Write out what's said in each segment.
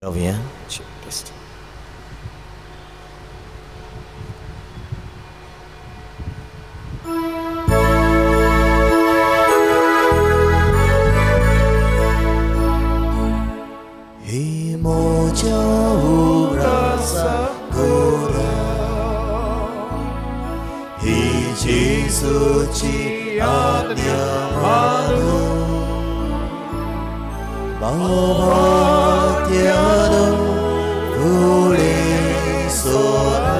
रावया. ही म्हज्या उगडासा गोरा, ही जेजूची आज्ञा मानून, भावात्यानो फुडें सरा,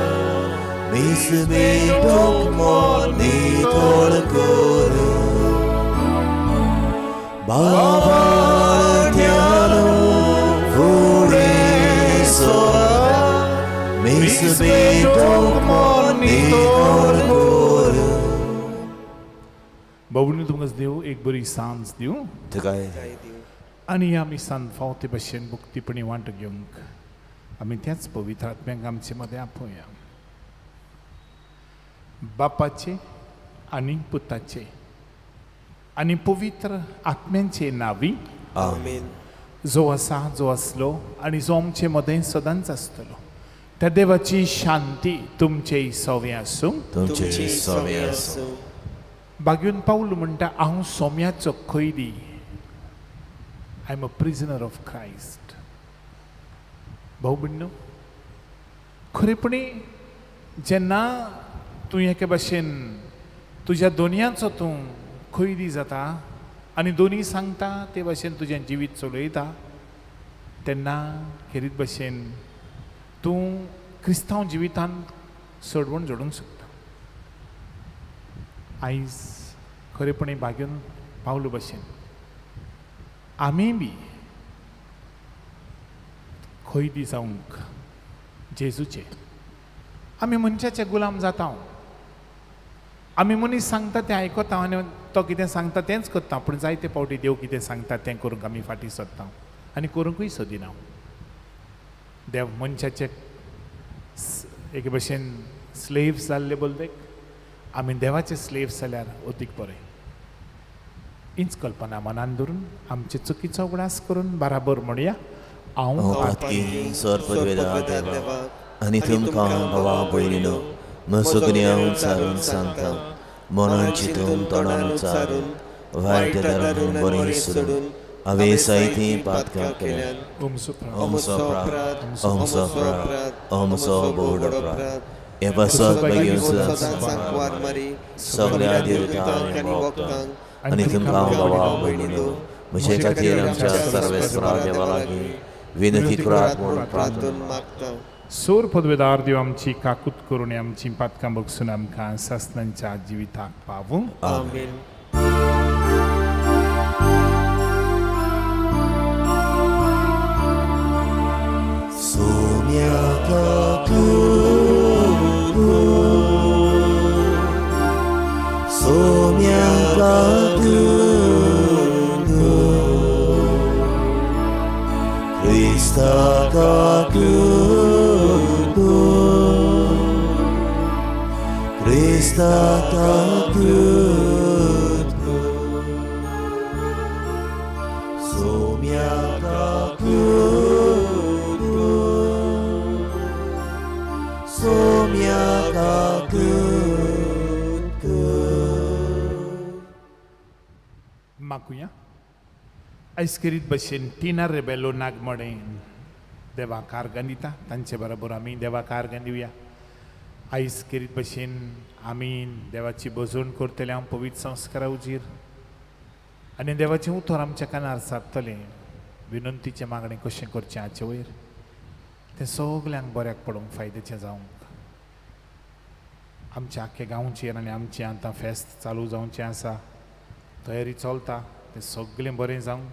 मीस भेटोवंक मन नितळ करून. भावार्थ्यानो फुडें सरा, मीस भेटोवंक मन नितळ करून. बाबूंनी तुमकां देव एक बरी सांज दिवं तुकाय आनी ह्या मिसान फावो ते भशेन मुक्तीपणी वांटो घेवंक आमी त्याच पवित्र आत्म्यांक आमचे मदें आपोवया. बापाचे आनी पुताचे आनी पवित्र आत्म्यांचे नांवी, आमेन. जो आसा, जो आसलो आनी जो आमचे मदें सदांच आसतलो, त्या देवाची शांती तुमचेय सवे आसूं. तुमचे सवे आसूं. बागयून पावल म्हणटा, हांव सोम्याचो Khaidi, I am a prisoner of Christ. भाऊ भयणीनो, खरेपणी जेन्ना तूं एके भाशेन तुज्या दोनयांचो तूं खैदी जाता आनी दोनी सांगता ते भाशेन तुजें जिवीत चलयता, तेन्ना खेरीत भाशेन तूं क्रिस्तांव जिवितांत सडवण जोडूंक शकता. आयज खरेपणी भाग्यून पावलो भशेन आमी बी खैदी जावंक जेजूचे, आमी मनशाचे गुलाम जाता. आमी मनीस सांगता तें आयकता आनी तो कितें सांगता तेंच करता, पूण जायते फावटी देव कितें सांगता तें करूंक आमी फाटीं सरता आनी करूंकूय सोदिना. देव मनशाचे एके भशेन स्लेव्स जाल्ले बोलदेक आमी देवाचे स्लेव्स जाल्यार अदीक बरें. हीच कल्पना मनान धरून आमचे चुकीचो उगडास करून बराबर म्हणया, हांव हांव पातकी सोर देवा आनी तुमकां भावा भयणीनो म्हजो गुन्यांव उच्चारून सांगता, मनान चिंतून तोंडान उच्चारून वायट धरून बरें सोडून हांवें जायतीं पातकां केल्यात. अमचो अपराध, अमचो अपराध, अमचो भोव अपराध. हे पासत बेगीन सांकवार मारी सगळ्या देवतांक आनी भक्तांक आनी तुमकां बाबा भयणीनो म्हजे खातीर आमच्या सर्वेस्परा देवा लागीं विनंती करात म्हूण प्रार्थना मागता. सोर पदवेदार देव आमची काकूत करून आमची पातकां बगसून आमकां सासनांच्या जिविताक पावूं. आमेन. सोम्या काकूत, सोम्या काकूत, क्रिस्ता काकूत, क्रिस्ता काकूत, सोम्या काकूत, सोम्या काकूत. मागुया. आयज करीत भशेन टिना रेबेलो नागमडे देवाक आर्गां दिता, तांचे बरोबर आमी देवाक आर्गां दिवया. आयज करीत भशेन आमी देवाची भजवण करतले हांव पवित्र संस्कारा उजीर आनी देवाचें उतर आमच्या कानार सारतलें. विनंतीचें मागणें कशें करचें हाचे वयर तें सगल्यांक बऱ्याक पडूंक फायद्याचें जावंक आमच्या आख्खे गांवचेर आनी आमचें आतां फेस्त चालू जावचें आसा, तयारी चलता, तें सगळें बरें जावं.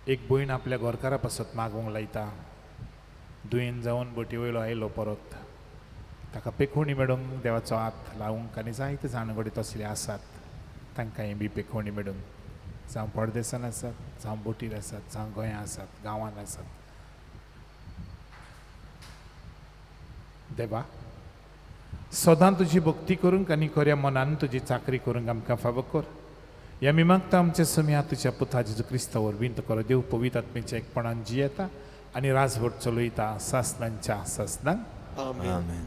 एक भयण आपल्या घरकारा पासत मागूंक लायता, दुयेन जावन बोटी वयलो आयलो परत, ताका पेखोणी मेळूंक देवाचो हात लावंक आनी जायते जाण घडये तसले आसात तांकांय बी पेखोणी मेळूंक, जावं परदेसान आसात, जावं बोटीर आसात, जावं गोंयां आसात, गांवांत आसात. देवा सदां तुजी भक्ती करूंक आनी खऱ्या मनान तुजी चाकरी करूंक आमकां फावो कर. ह्या आमी मागता आमच्या सम्या तुज्या पुता जेजू क्रिस्ता वरवीं. तुका देव पवित्र आत्मेच्या एकपणान जियेता आनी राजवट चलयता सासनांच्या सासनांक. आमेन. आमेन.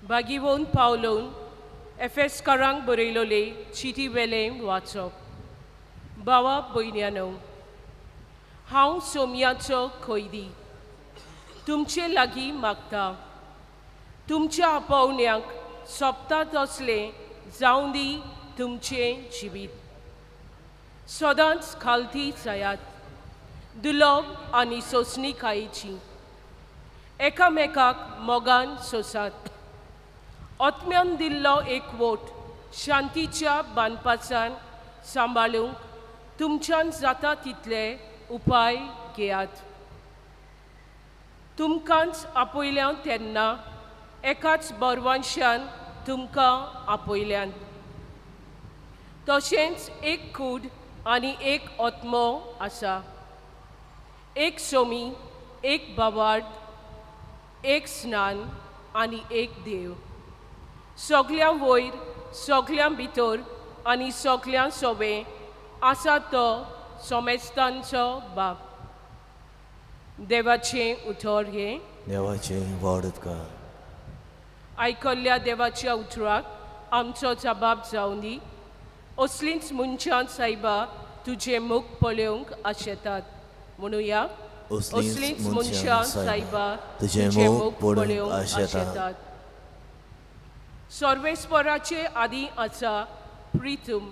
बागीवोन पावलोन एफेसकारांक बरयलोले चिटी वेलें वाचप. भावा भयण्यानो, हांव सोमयाचो खैदी तुमचे लागीं मागता, तुमच्या आपोवण्याक सोंपता तसलें जावं दी तुमचें जिवीत. सदांच खालती जायात, दुलोब आनी सोंसणीकायेची, एकामेकाक मोगान सोंसात. आत्म्यान दिल्लो एकवट शांतीच्या बांदपासान सांबाळूंक तुमच्यान जाता तितले उपाय घेयात. तुमकांच आपयल्यान तेन्ना एकाच बरवांशान तुमकां आपयल्यान, तशेंच एक कूड आनी एक आत्मो आसा, एक सोमी, एक बावार्थ, एक स्नान आनी एक देव, सगल्यां वयर, सगल्यां भितर आनी सगल्यां सोबें आसा तो सोमेस्तांचो बाप. देवाचें उतर हें. देवाचें व्हड उपकार. आयकल्ल्या देवाच्या उतराक आमचो जबाब जावं दी. असलींच मनशां सायबा तुजें मुख पळोवंक आशेतात. म्हणुया, असलींच मनशां सायबा तुजें मुख पळोवंक आशेतात. सर्वेस्पराचे आदीं आसा प्रितूम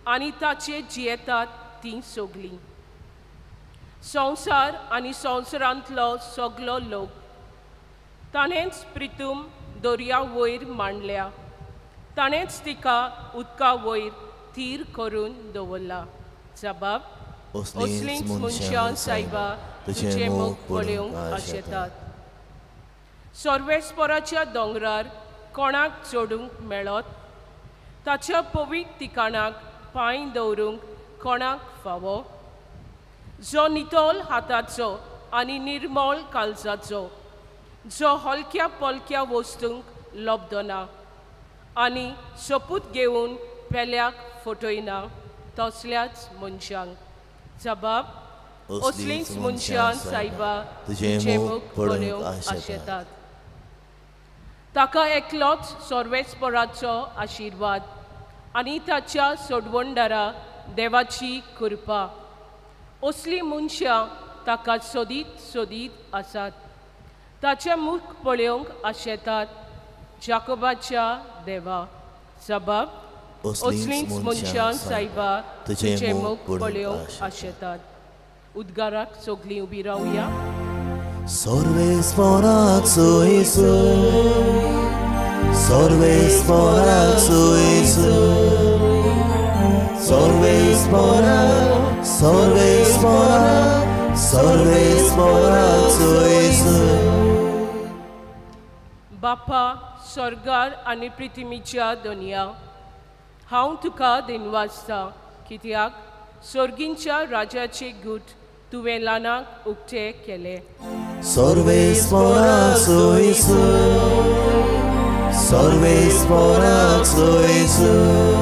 आनी ताचे जियेतात तीं सगलीं. संवसार आनी संवसारांतलो सगलो लोक ताणेंच प्रितूम दर्या वयर मांडल्या, ताणेंच तिका उदका वयर थीर करून दवरला. जबाब, असलींच मनशां सायबा तुजें मुख पळोवंक आशेतात. सर्वेस्पराच्या दोंगरार कोणाक चडूंक मेळत, ताच्या पवित्र ठिकाणाक पांय दवरूंक कोणाक फावो? जो नितळ हाताचो आनी निर्मळ काळजाचो, जो हलक्या पलक्या वस्तूंक लब्दना आनी सोपूत घेवन पेल्याक फटयना, तसल्याच मनशांक. जबाब, असलींच मनशां सायबा तुजें मुख पळोवंक आशेतात. ताका एकलोच सर्वेस्पराचो आशिर्वाद आनी ताच्या सोडवणदारा देवाची कृपा. असलीं मनशां ताका सोदीत सोदीत आसात, ताचें मुख पळोवंक आशेतात. जाकोबाच्या देवा. जबाब, असलींच मनशां सायबा तुजें मुख पळोवंक आशेतात. उद्गाराक सगलीं उबी रावया. सर्वेस्पराक सोयसोय, सर्वेस्पराक सोयसोय, सर्वेस्पराक, सर्वेस्पराक, सर्वेस्पराक सोयसोय. बापा स्वर्गार आनी पृथ्वीच्या दोनया, हांव तुका दिनवासता कित्याक स्वर्गींच्या राजाचे गूट तुवें ल्हानाक उक्ते केले. सर्वेस्पराक सोयसोय, सर्वेस्पराक सोयसोय,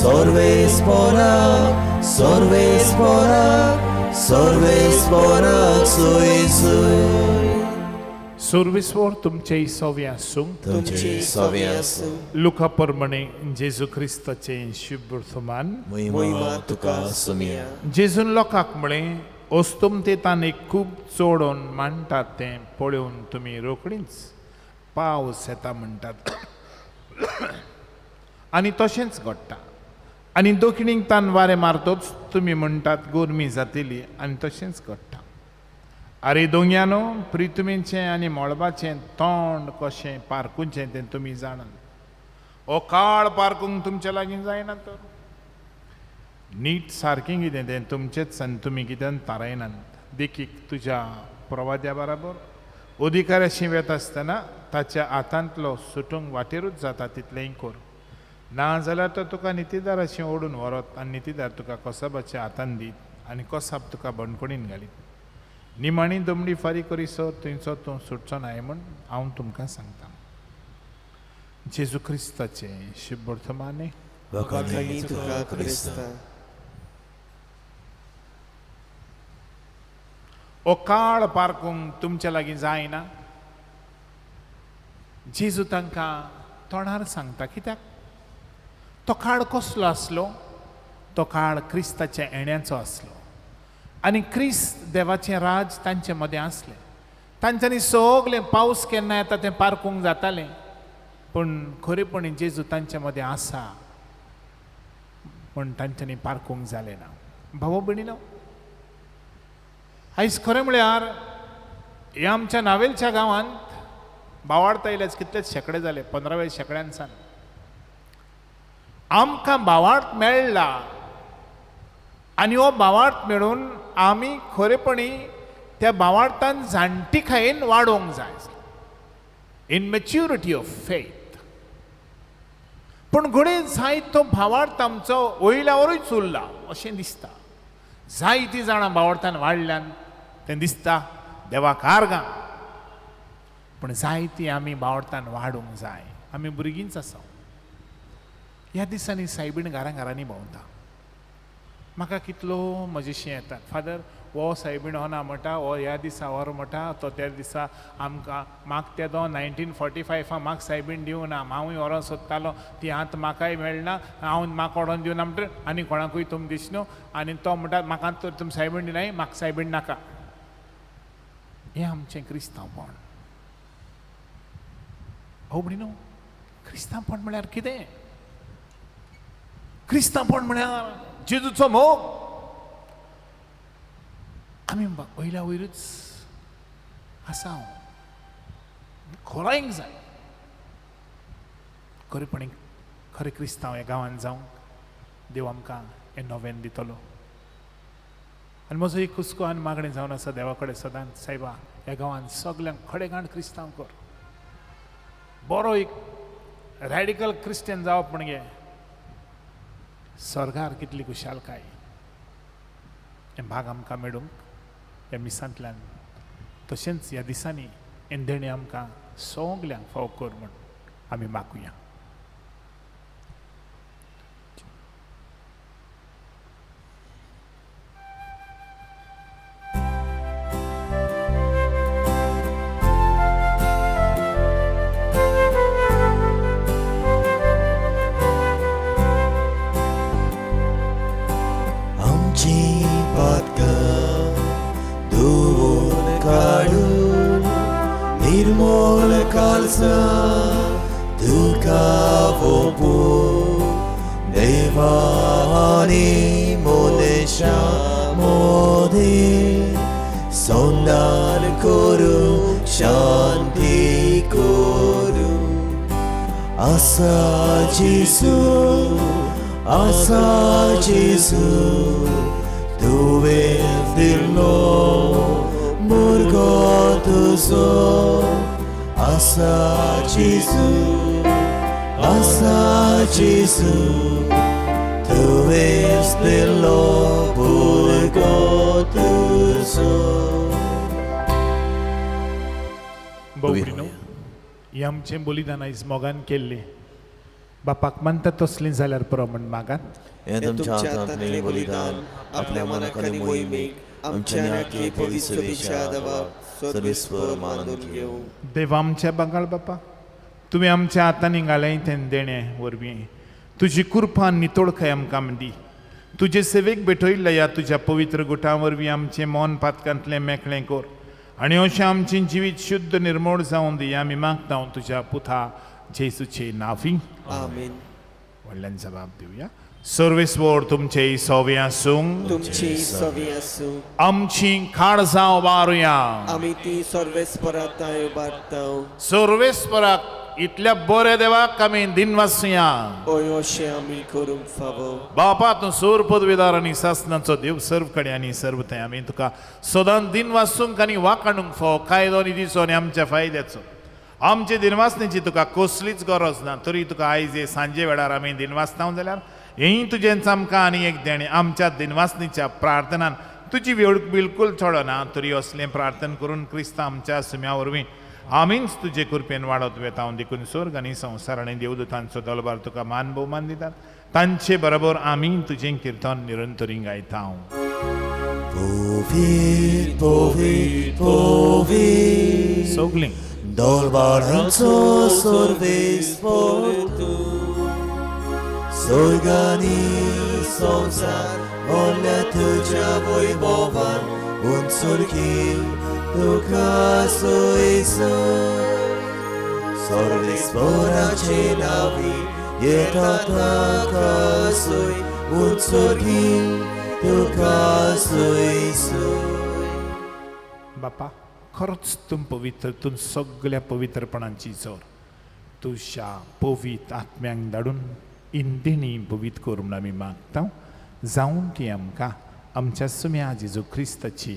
सर्वेस्पराक, सर्वेस्पराक, सर्वेस्पराक सोयसोय. सर्वेस्वर तुमचे सवे आसूं. तुमचे सवे आसूं. लुका प्रमाणे जेजू क्रिस्ताचें शुभ वर्तमान. महिमा तुका सुमिया. जेजून लोकांक म्हळें, अस्तुमतेतान एक खूब चोडोवन मांडटात तें पळोवन तुमी रोखडीच पावस येता म्हणटात आनी तशेंच घडटा. आनी दक्षिणीक तान वारें मारतच तुमी म्हणटात गोरमी जातली आनी तशेंच घडटा. आरे दोंग्यानो, प्रितुमेचें आनी मळबाचें तोंड कशें पारकुचें तें तुमी जाणात. हो काळ पारकूंक तुमचे लागीं जायना तर नीट सारकें कितें तें तुमचेंच आनी तुमी कित्यान थारायनात. देखीक तुज्या प्रवाद्या बराबर अधिकाऱ्याशी वेता आसतना ताच्या हातांतलो सुटूंक वाटेरूच जाता तितलेंय कर, ना जाल्यार तो तुका नितीदाराशी ओडून व्हरत आनी नितीदार तुका कोसाबाच्या हातान दीत आनी कोसाब तुका बणकोणीन घालीत. निमाणी दमडी फारीक करीसर थंयचो तूं सुटचो नाय म्हूण हांव तुमकां सांगता. जेजू क्रिस्ताचें शुभवर्तमाने. वाखाणी तुका क्रिस्ता. ओ काळ पारकूंक तुमच्या लागीं जायना. जेजू तांकां तोंडार सांगता कित्याक तो काळ कसलो आसलो? तो काळ क्रिस्ताच्या येण्याचो आसलो आनी क्रिस्त देवाचें राज तांचे मदें आसलें. तांच्यांनी सगलें पावस केन्ना येता तें पारकूंक जातालें, पूण खरेपणी जेजू तांचे मदें आसा म्हूण तांच्यांनी पारकूंक जालें ना. भावो भयणीनो, आयज खरें म्हळ्यार ह्या आमच्या नावेलच्या गांवांत बावार्थ आयल्याच कितलेच शेंकडे जाले, 15व्या शेंकड्यान सावन आमकां बावार्थ मेळ्ळा आनी हो बावार्थ मेळून आमी खरेपणी त्या बावार्थान जाणटीकायेन वाडोवंक जाय, इन मॅच्युरिटी ऑफ फेथ. पूण घडये जायत तो भावार्थ आमचो वयल्यावरूच उरला अशें दिसता. जायतीं जाणां भावार्थान वाडल्यान तें दिसता देवाक आर्गां, पूण जायतीं आमी भावार्थान वाडूंक जाय. आमी भुरगींच आसा. ह्या दिसांनी सायबीण घरां घरांनी भोंवता. म्हाका कितलो म्हजेशी येतात, फादर हो सायबीण हो ना म्हणटा, हो ह्या दिसा व्हर म्हणटा, तो त्या दिसा आमकां म्हाका तेदो 1945 म्हाका सायबीण दिवना, हांवूय व्हरोन सोदतालो ती आतां म्हाकाय मेळना, हांव म्हाका व्हरोन दिवना म्हणटा आनी कोणाकूय तुमी दिस न्हू, आनी तो म्हणटा म्हाका तर तुमी सायबीण दिनाय, म्हाका सायबीण नाका. हें आमचें क्रिस्तांवपण. भाव भयणीनो, क्रिस्तांवपण म्हळ्यार कितें? क्रिस्तांवपण म्हळ्यार जेजूचो मोग. आमी वयल्या वयरूच आसा, खोलायेक जाय खरेपणी खरें क्रिस्तांव ह्या गांवांत जावंक देव आमकां हें नवेन दितलो. आनी म्हजो एक हुस्को आनी मागणें जावन आसा देवा कडेन सदांच, सायबा ह्या गांवांत सगल्यांक खडेगांठ क्रिस्तांव कर, बरो एक रॅडिकल क्रिस्टियन जावप म्हणजे स्वर्गार कितली खुशालकाय. हें भाग आमकां मेळूंक ह्या मिसांतल्यान तशेंच ह्या दिसांनी हें देणें आमकां सगल्यांक फावो कर म्हूण आमी मागुया. Asa Jesu, tuve dillo murgo tuzo. Asa Jesu, Asa Jesu, tuve dillo murgo tuzo. भावभयणीनो, हें आमचें बलिदान आयज मोगान केल्लें. बापाक मानता तसलीं जाल्यार पुरो म्हण मागात. हें तुमच्या हातांतलें बलिदान आपल्या मनाक आनी मोहिमेक आमच्या आनी पवित्र देवाक सर्वेस्पर मानून घेवं. देव आमच्या बागाळ बापा, तुवें आमच्या हातांनी घालें तें देणें वरवीं तुजी कृपा नितोळखाय आमकां दी. तुजे सेवेक भेटयल्ल्या ह्या तुज्या पवित्र गुटां वरवीं आमचें मन पातकांतलें मेकळें कर आनी अशें आमचें जिवीत शुद्ध निर्मोळ जावन दी. आमी मागता तुज्या पुता जेजूचे नांवी. आमेन. व्हडल्यान जबाब दिवया. सर्वेस्वर तुमचे सवे आसूं, तुमची सवी आसूं. आमची काळजां उबारुया. आमी ती सर्वेस्परा उबारता. सर्वेस्पराक इतल्या बऱ्या देवाक आमी दिनवासुया. ओय अशें आमी करूंक फावो. बापा, तूं सूर पदवीदार आनी सासनाचो देव, सर्व कडेन आनी सर्व थंय आमी तुका सदांच दिनवासूंक आनी वाखाणूंक फावो. कायदो निधीचो आनी आमच्या फायद्याचो आमचे दिनवासनेची तुका कसलीच गरज ना, तरी तुका आयज हे सांजे वेळार आमी दिनवासता जाल्यार हेंय तुजेंच आमकां आनी एक देणें. आमच्या दिनवासनेच्या प्रार्थनान तुजी वेळ बिलकुल चडना तरी असलें प्रार्थना करून क्रिस्ता आमच्या सुम्या वरवीं आमीच तुजे कृपेन वाडत वेता. देखून स्वर्ग आनी संवसार आनी देवदूतांचो दलबार तुका मान भोवमान दितात. तांचे बरोबर आमी तुजें किर्तन निरंतरी गायता. पवित्र पवित्र पवित्र सगळीं दरबारांचो सर्वेस्पर तूं, स्वर्ग आनी संवसार भरल्या तुज्या वैभवान, उंचुरकी तुका सोयसर. सर्वेस्पराचे नांवी येता ताका सोय, उंचुरकी तुका सोयसर. बापा खरोच तूं पवित्र, तूं सगळ्या पवित्रपणाची जोर तुज्या पवित्र आत्म्यांक धाडून इंदिणी पवित्र कर म्हूण आमी मागता. जावन ती आमकां आमच्या सुम्या जेजू क्रिस्ताची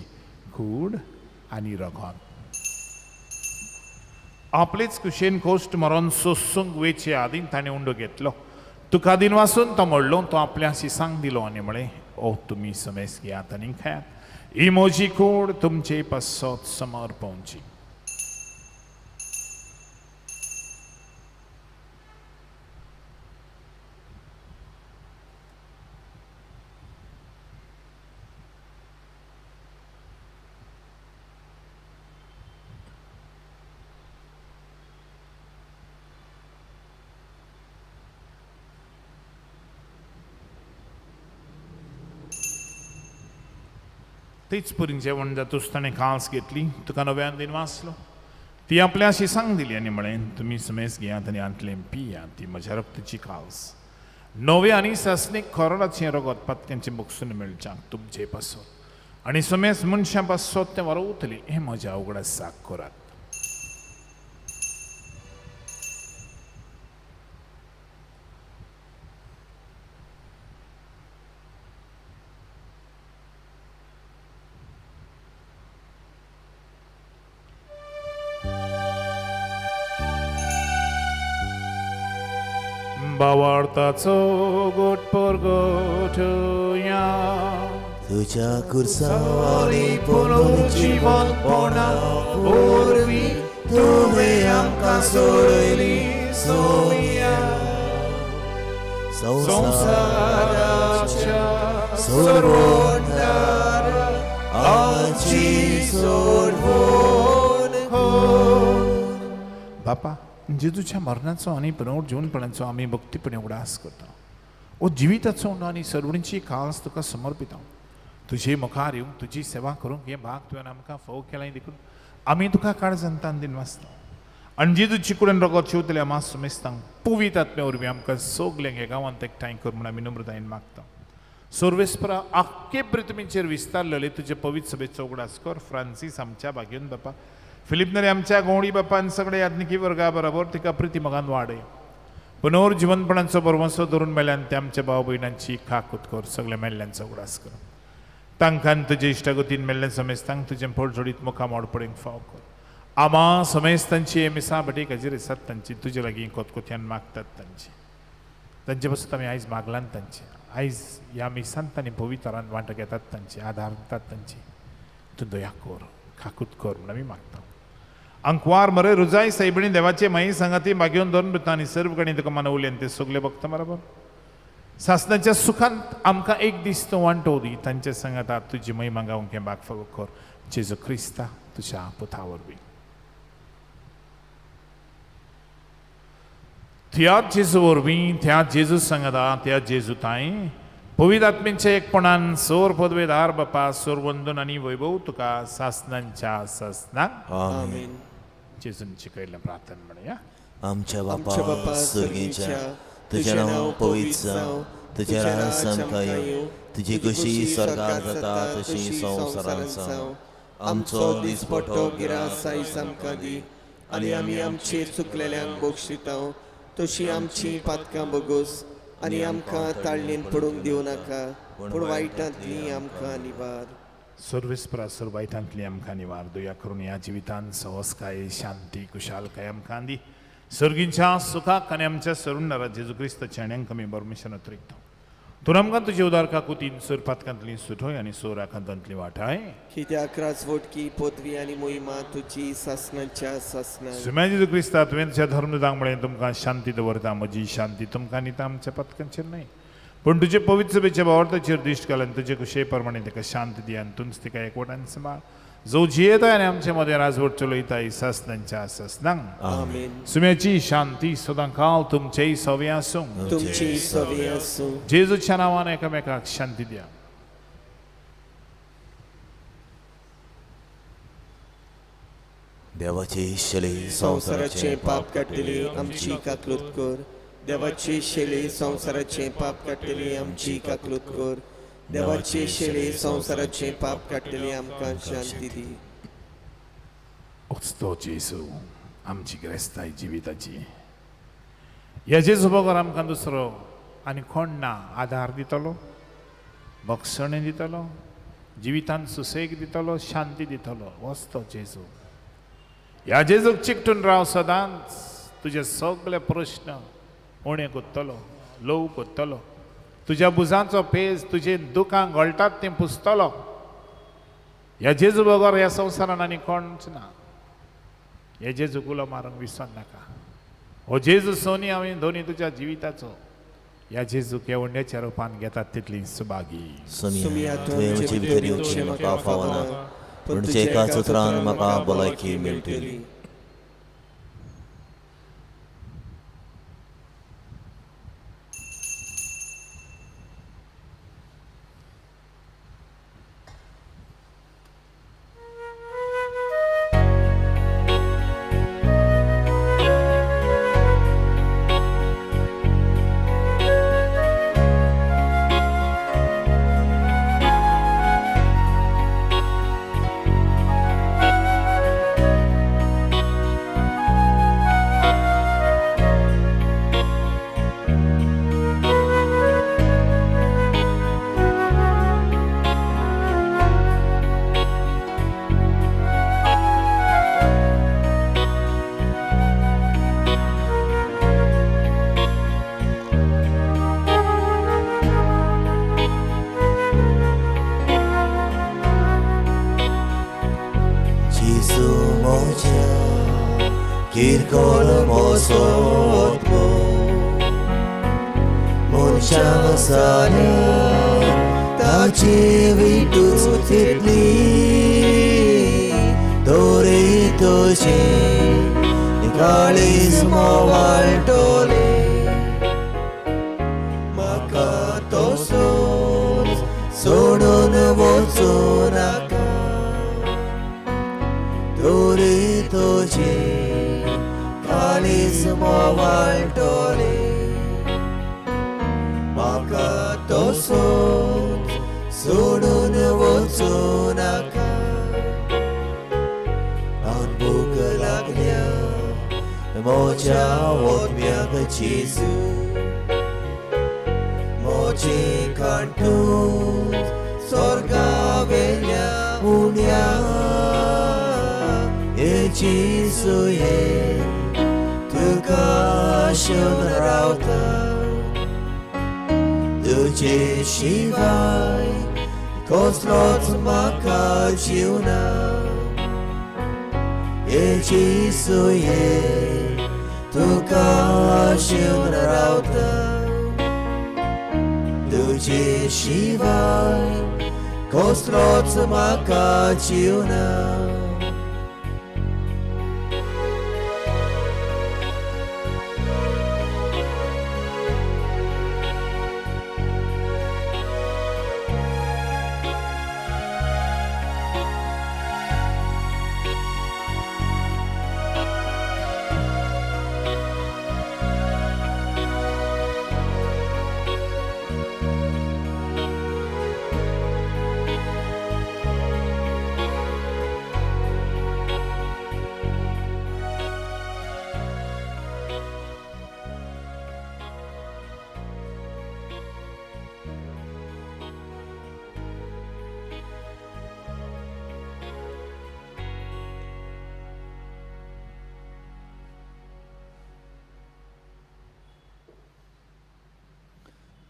कूड आनी रगत. आपलेच कुशेन कोश्ट मरोन सोसूंक वेचे आदीं ताणें उंडो घेतलो. तुका दिन वासून तो म्हणलो, तो आपल्या शिसांक दिलो आनी म्हळें, ओ तुमी समेस घेयात आनी खायात, ही म्हजी कूड तुमचे पासत समर्पणची. तेच पुरी जेवण जातूच ताणें कांस घेतली, तुका नव्यान दिन वाचलो, ती आपल्या शिसांक दिली आनी म्हळें, तुमी समेस घेयात आनी आंतलें पियात, ती म्हज्या रक्ताची कांस, नवे आनी सासणीक खरोडाचें रगत पातक्यांचें बगसून मेळच्याक तुमचे पासत आनी समेस मनशां पासत तें वरवतली, हें म्हज्या उगडासाक करात. बावार्थाचो गोट परगटया तुज्या कुर्सांनी पुनर्जीवनपणा वरवीं तुवें आमकां सोडयली सोया, संवसाराच्या सोडवणदारा आमची सोडवण कर. बापा जेजूच्या मरणाचो आनी पुनर्जीवनपणाचो आमी भक्तीपणे उगडास करता. ओ जिविताचो आनी सर्वणीची काळस तुका समर्पिता. तुजे मुखार येवंक तुजी सेवा करूंक हें भाग तुवें आमकां फोव केलां, देखून आमी तुका काळजांतान दिन वाचता. आनी जेजूची कुडीन रगत शिवतल्या आमा सुमेस्तांक पवित्र आत्म्या वरवीं आमकां सगल्यांक ह्या गांवांत एकठांय कर म्हूण आमी नम्रतायेन मागता. सर्वेस्परा आख्खे पृथ्वीचेर विस्तारलेले तुजे पवित्र सभेचो उगडास कर. फ्रांसीस आमच्या भाग्यन बापा, फिलिप नरे आमच्या गौडी बापान सगळे याज्ञिकी वर्गा बरोबर तिका प्रिती मोगान वाडय. पुनर्जीवनपणाचो भरवंसो धरून मेल्यान ते आमच्या भाव भयणांची खाकूत कर. सगळ्या मेल्ल्यांचो उगडास कर. तांकां तुजे इश्टागतीन मेल्ल्या समेस्तांक तुजें पोटजोडीत मुखार मोडपडींक फाव कर. आमा समेस्तांची मिसा भटी गजेर आसात तांची तुजे लागीं कोतकोत्यान मागतात तांची, तांचे पासून आमी आयज मागलान तांचे, आयज ह्या मिसांत तांणी पवित्रान वांटो घेतात तांचे, आदार दितात तांची. तूं दया कर, खाकूत कर म्हूण आमी मागता. अंकवार मरे रुजाय सायबिणी देवाचे माई सांगाती मागेवन दोन आनी सर्व कडेन तुका मानवले आनी ते सगळे भक्त बरोबर सासनाच्या सुखांत आमकां एक दीस तूं वांटो दी. तांच्या सांगाता तुजी महिमा गावंक हें भाग फावो कर. जेजू क्रिस्ता तुज्या पुता वरवीं. त्या जेजू वरवीं, त्या जेजू सांगाता, त्या जेजू ताई पवित्र आत्म्यांच्या एकपणान सोर पदवेदार बापा सोर वंदन आनी वैभव तुका सासनांच्या सासनाक. आमेन. जेजून शिकयल्लें प्रार्थना म्हणया. आमच्या बापा स्वर्गीच्या, तुजें नांव पवित्र जावं, तुजें राज आमकां येवं, तुजी कशी स्वर्गार जाता तशी संवसारांत जावं. आमचो दिसपटो गिरास आयज आमकां दी आनी आमी आमचे चुकलेल्यांक बक्षिता तशी आमची पातकां बगोस आनी आमकां ताळणेन पडूंक दिवं नाका, पूण वायटांतली आमकां निवार. सर्वेस्परा सर्व वायटांतली आमकां निवार. दया करून ह्या जिवितान सहजकाय, शांती, कुशालकाय आमकां दी. सर्गींच्या सुखाक आनी आमच्या सरुणारा जेजू क्रिस्ताच्या आनी आमी परमेश्वरान अतिरिक्त तूं आमकां तुजे उदार काकुतीन सोरपातकांतली सुठोय आनी सोराखांतांतली वाठाय. कित्याक राजवटकी पदवी आनी मोहिमा तुजी सासणाच्या सासणां. सुम्या जेजू क्रिस्ता, तुवें तुज्या धर्मदूतांक म्हळें, तुमकां शांती दवरता, म्हजी शांती तुमकां दिता, आमच्या पथकांचेर न्हय पूण तुजे पवित्र सभेच्या भावार्थाचेर दिश्ट घाल आनी तुजे कुशे प्रमाणे ताका शांती दी आनी तूंच तिका एकवटान सांबाळ, जो जियेता आनी आमचे मदें राजवट चलयता सासणांच्या सासणांक. आमेन. सुम्याची शांती सदां काल तुमचेय सवे आसूं. तुमची सवी आसूं. जेजूच्या नांवान एकामेकाक शांती द्या. देवाची शली संवसाराचें पाप काडटली आमची काकलूत कर. देवाची शेली संवसाराचें पाप काडटली आमची काकलूत कर. देवाची शेली संवसाराचें पाप काडटली आमकां शांती दी. उचतो जेजू आमची ग्रेस्ताय जिविताची. ह्या जेजू बगर आमकां दुसरो आनी कोण ना आधार दितलो, बक्षणें दितलो, जिवितान सुसेग दितलो, शांती दितलो. वचतो जेजू. ह्या जेजूक चिकटून राव सदांच, तुजे सगळे प्रश्न उणें कोत्तलो, लोव कोत्तलो, तुज्या भुजांचो पेज तुजे दुकां गळटात तें पुसतलो. ह्या जेजू बगर ह्या संवसारान आनी कोणच ना. ह्या जेजूक उलो मारूंक विसर नाका. हो जेजू सोनी हांवें दोनी तुज्या जिविताचो. ह्या जेजूक ह्या उंड्याच्या रुपान घेतात तितली सुभागी. सुमिया, तुवें म्हजे भितर येवचें म्हाका फावना, पूण तुज्या एकाच उतरान म्हाका भलायकी मेळटली.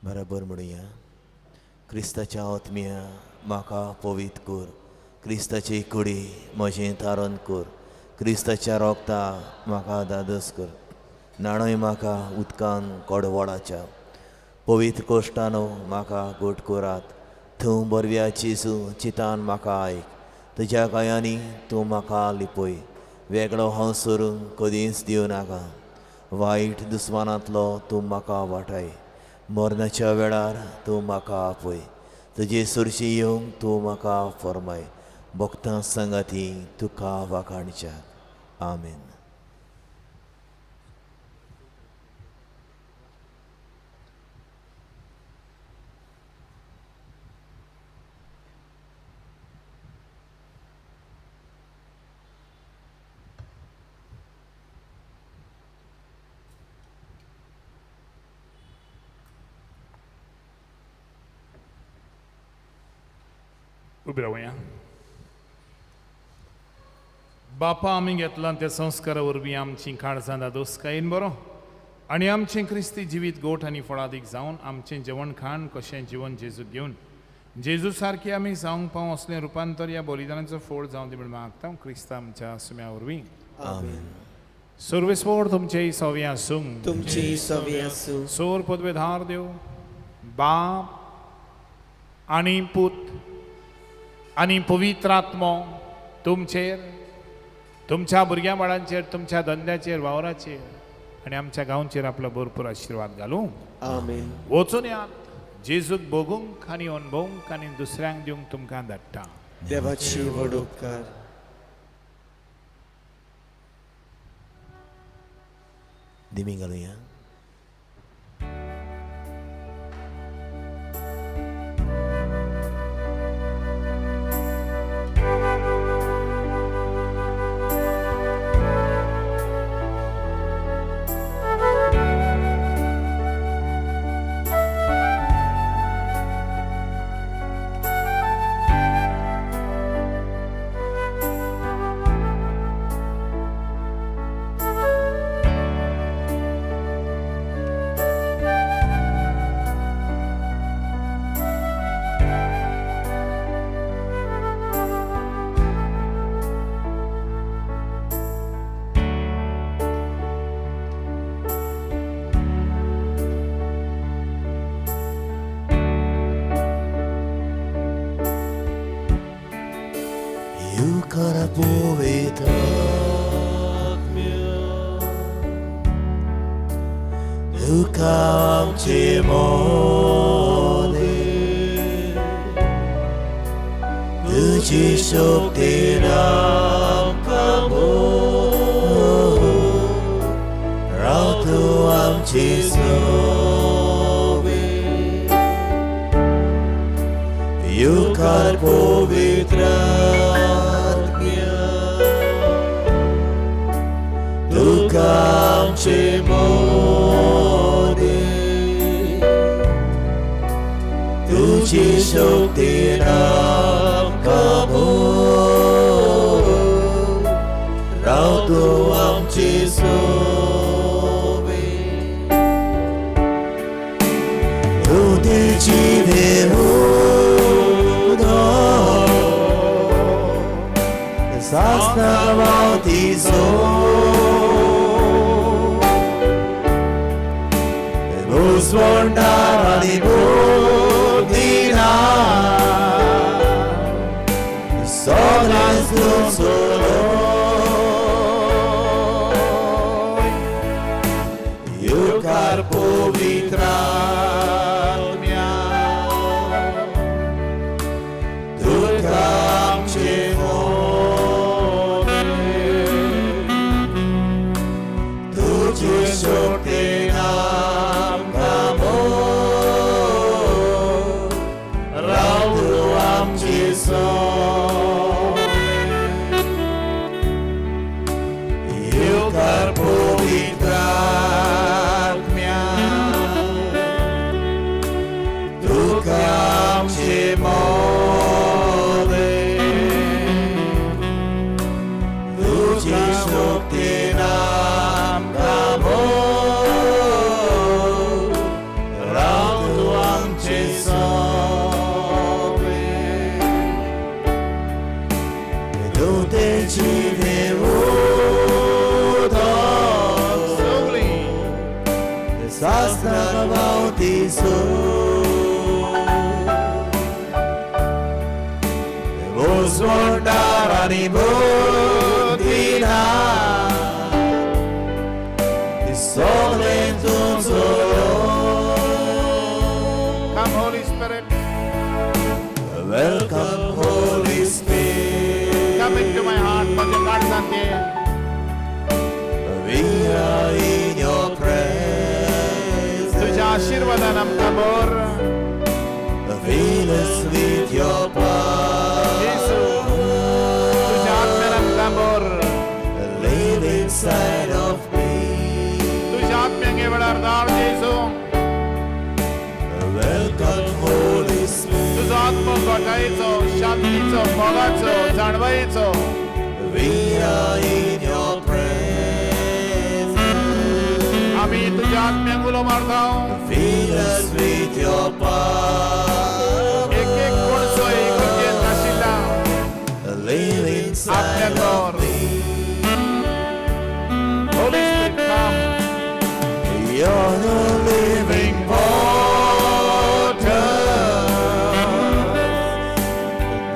बराबर म्हणुया. क्रिस्ताच्या आत्म्या म्हाका पवित्र कर, क्रिस्ताची कुडी म्हजें तारण कर, क्रिस्ताच्या रोगता म्हाका दादोस कर, न्हाणय म्हाका उदकान कडवडाच्या, पवित्र कोश्टानो म्हाका गोट करात, तूं बरव्या जेजू चितान म्हाका आयक, तुज्या गायांनी तूं म्हाका लिपय, वेगळो हांव सरूंक कदींच दिवं नाका, वायट दुस्मानांतलो तूं म्हाका वाटाय, मरणाच्या वेळार तूं म्हाका आपय, तुजे सुरशी येवंक तूं म्हाका फर्माय, भक्तां संगाती तुका वाखाणच्याक. आमेन. उबी रावया. बापा, आमी घेतला त्या संस्कारा वरवीं आमची काळजां दादोसकायेन बरो आनी आमचें क्रिस्ती जिवीत गोठ आनी फळादीक जावन आमचें जेवण खाण कशें जिवन जेजूक घेवन जेजू सारकी आमी जावंक पावूं असलें रुपांतर ह्या बलिदानाचो फोड जावन ती म्हण मागता क्रिस्ता आमच्या सुम्या वरवीं. आमेन. सर्वेस्पोर तुमचेय सवी आसूं, तुमची सवी आसूं. सोर पदवेधार देव बाप आनी पूत आनी पवित्र आत्मो तुमचेर, तुमच्या भुरग्यां बाळांचेर, तुमच्या धंद्याचेर, वावराचेर आनी आमच्या गांवचेर आपलो भरपूर आशिर्वाद घालूं. आमेन. वचून यात, जेजूक भोगूंक आनी अणभवूंक आनी दुसऱ्यांक दिवंक तुमकां धाडटा. देवाची व्हड उपकार. दिमी घालुया. शांतीचो भोजवंडार आनी बुद्धिना सगळें तुजो. Come, Holy Spirit. Welcome, Holy Spirit. Come into my heart. म्हज्या काळजांत ये. We are in your presence. तुझ्या आशीर्वादान आमकां भर. Fill us with your power. जेजू, तुझ्या आत्म्यान आमकां भर. Live inside of me. तुझ्या आत्म्याक हे वेळार धाड जेजू. Welcome, Holy Spirit. तुझो आत्मो घटायेचो, शांतीचो, मोगाचो, जाणवायेचो. We are in your presence. आमी तुझ्या आत्म्याक उलो मारता. Fill us with your power. एक एक कोणसो इगर्जेंत आशिल्ला Live inside आत्म्याक of भर. Me. Holy Spirit, come. You're the living water,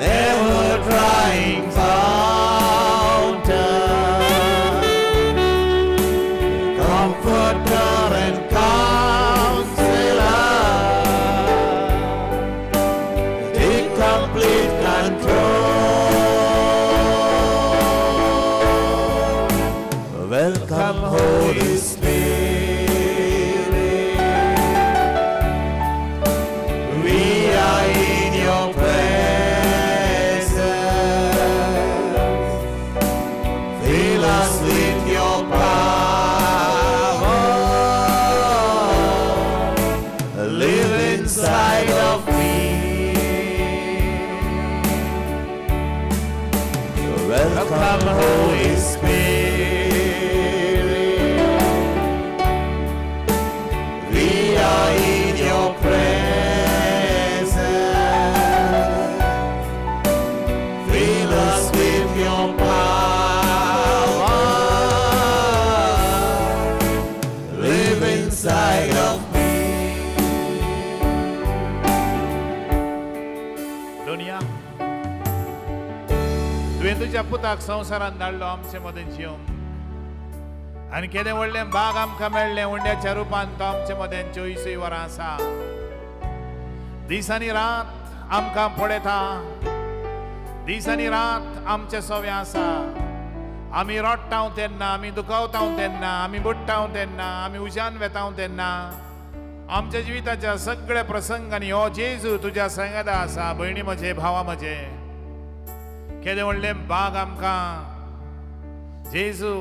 never drying fountain, comforter and counselor, take complete control. Welcome, Holy Spirit. We are in your presence. Fill us with your power. Live inside of me. Welcome, Holy Spirit. We are in your presence. Fill us with your power. Live inside of me. दुनिया, तुवें तुज्या पुताक संवसारांत धाडलो आमचे मदें जिवंक आनी केदें व्हडलें बाग आमकां मेळ्ळें. उंड्याच्या रुपान तो आमचे मदें 24 वरां आसा. दीस आनी रात आमकां पळयता, दीस आनी रात आमचे सवे आसा. आमी रडटा तेन्ना, आमी दुखावता तेन्ना, आमी बुडटा तेन्ना, आमी उज्यान वेता तेन्ना, आमच्या जिविताच्या सगळ्या प्रसंगांनी हो जेजू तुज्या सांगाता आसा. भयणी म्हजे, भावा म्हजे, केदें व्हडलें बाग आमकां जेजू.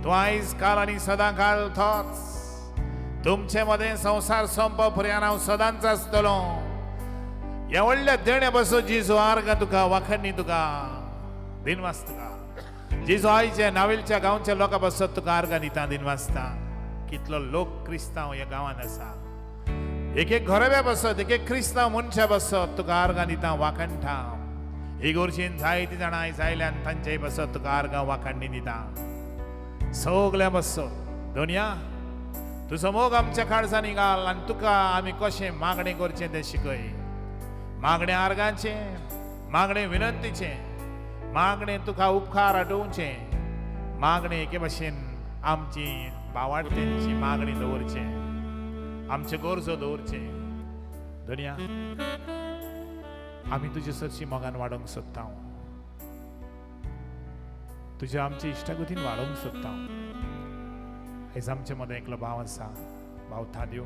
तूं आयज, काल आनी सदां काल तोच. तुमचे मदें संवसार संप पर्यंत हांव सदांच आसतलो. ह्या व्हडल्या देण्या बसून जेजू आर्गां तुका, वाखणी तुका, दिनवास तुका जेजू. आयचे नावेलच्या गांवच्या लोकां बसत तुका आर्गां दिता, दिनवासता. कितलो लोक क्रिस्तांव ह्या गांवांत आसा. एक एक घराब्या बसत, एक एक क्रिस्तांव मनशा बसत तुका आर्गां दिता, वाखणटा. इगोर्जेन जायतीं जाणां आयज आयल्यान, तांच्याय बसत तुका आर्गां वाखाणणी दिता. सगल्या बसत दोनया, तुजो मोग आमच्या काळजांनी घाल आनी तुका आमी कशें मागणें करचें तें शिकय. मागणें आर्गांचें, मागणें विनंतीचें, मागणें तुका उपकार आटोवचें, मागणें एके भशेन आमची बावाडतेंची मागणी दवरचें, आमच्यो गरजो दवरचें. दुनिया, आमी तुजे सरशी मोगान वाडोवंक सोदता, तुज्या आमच्या इश्टागतीन वाडोवंक सोदता. आयज आमचे मदें एकलो भाव आसा, भाव थाद्यो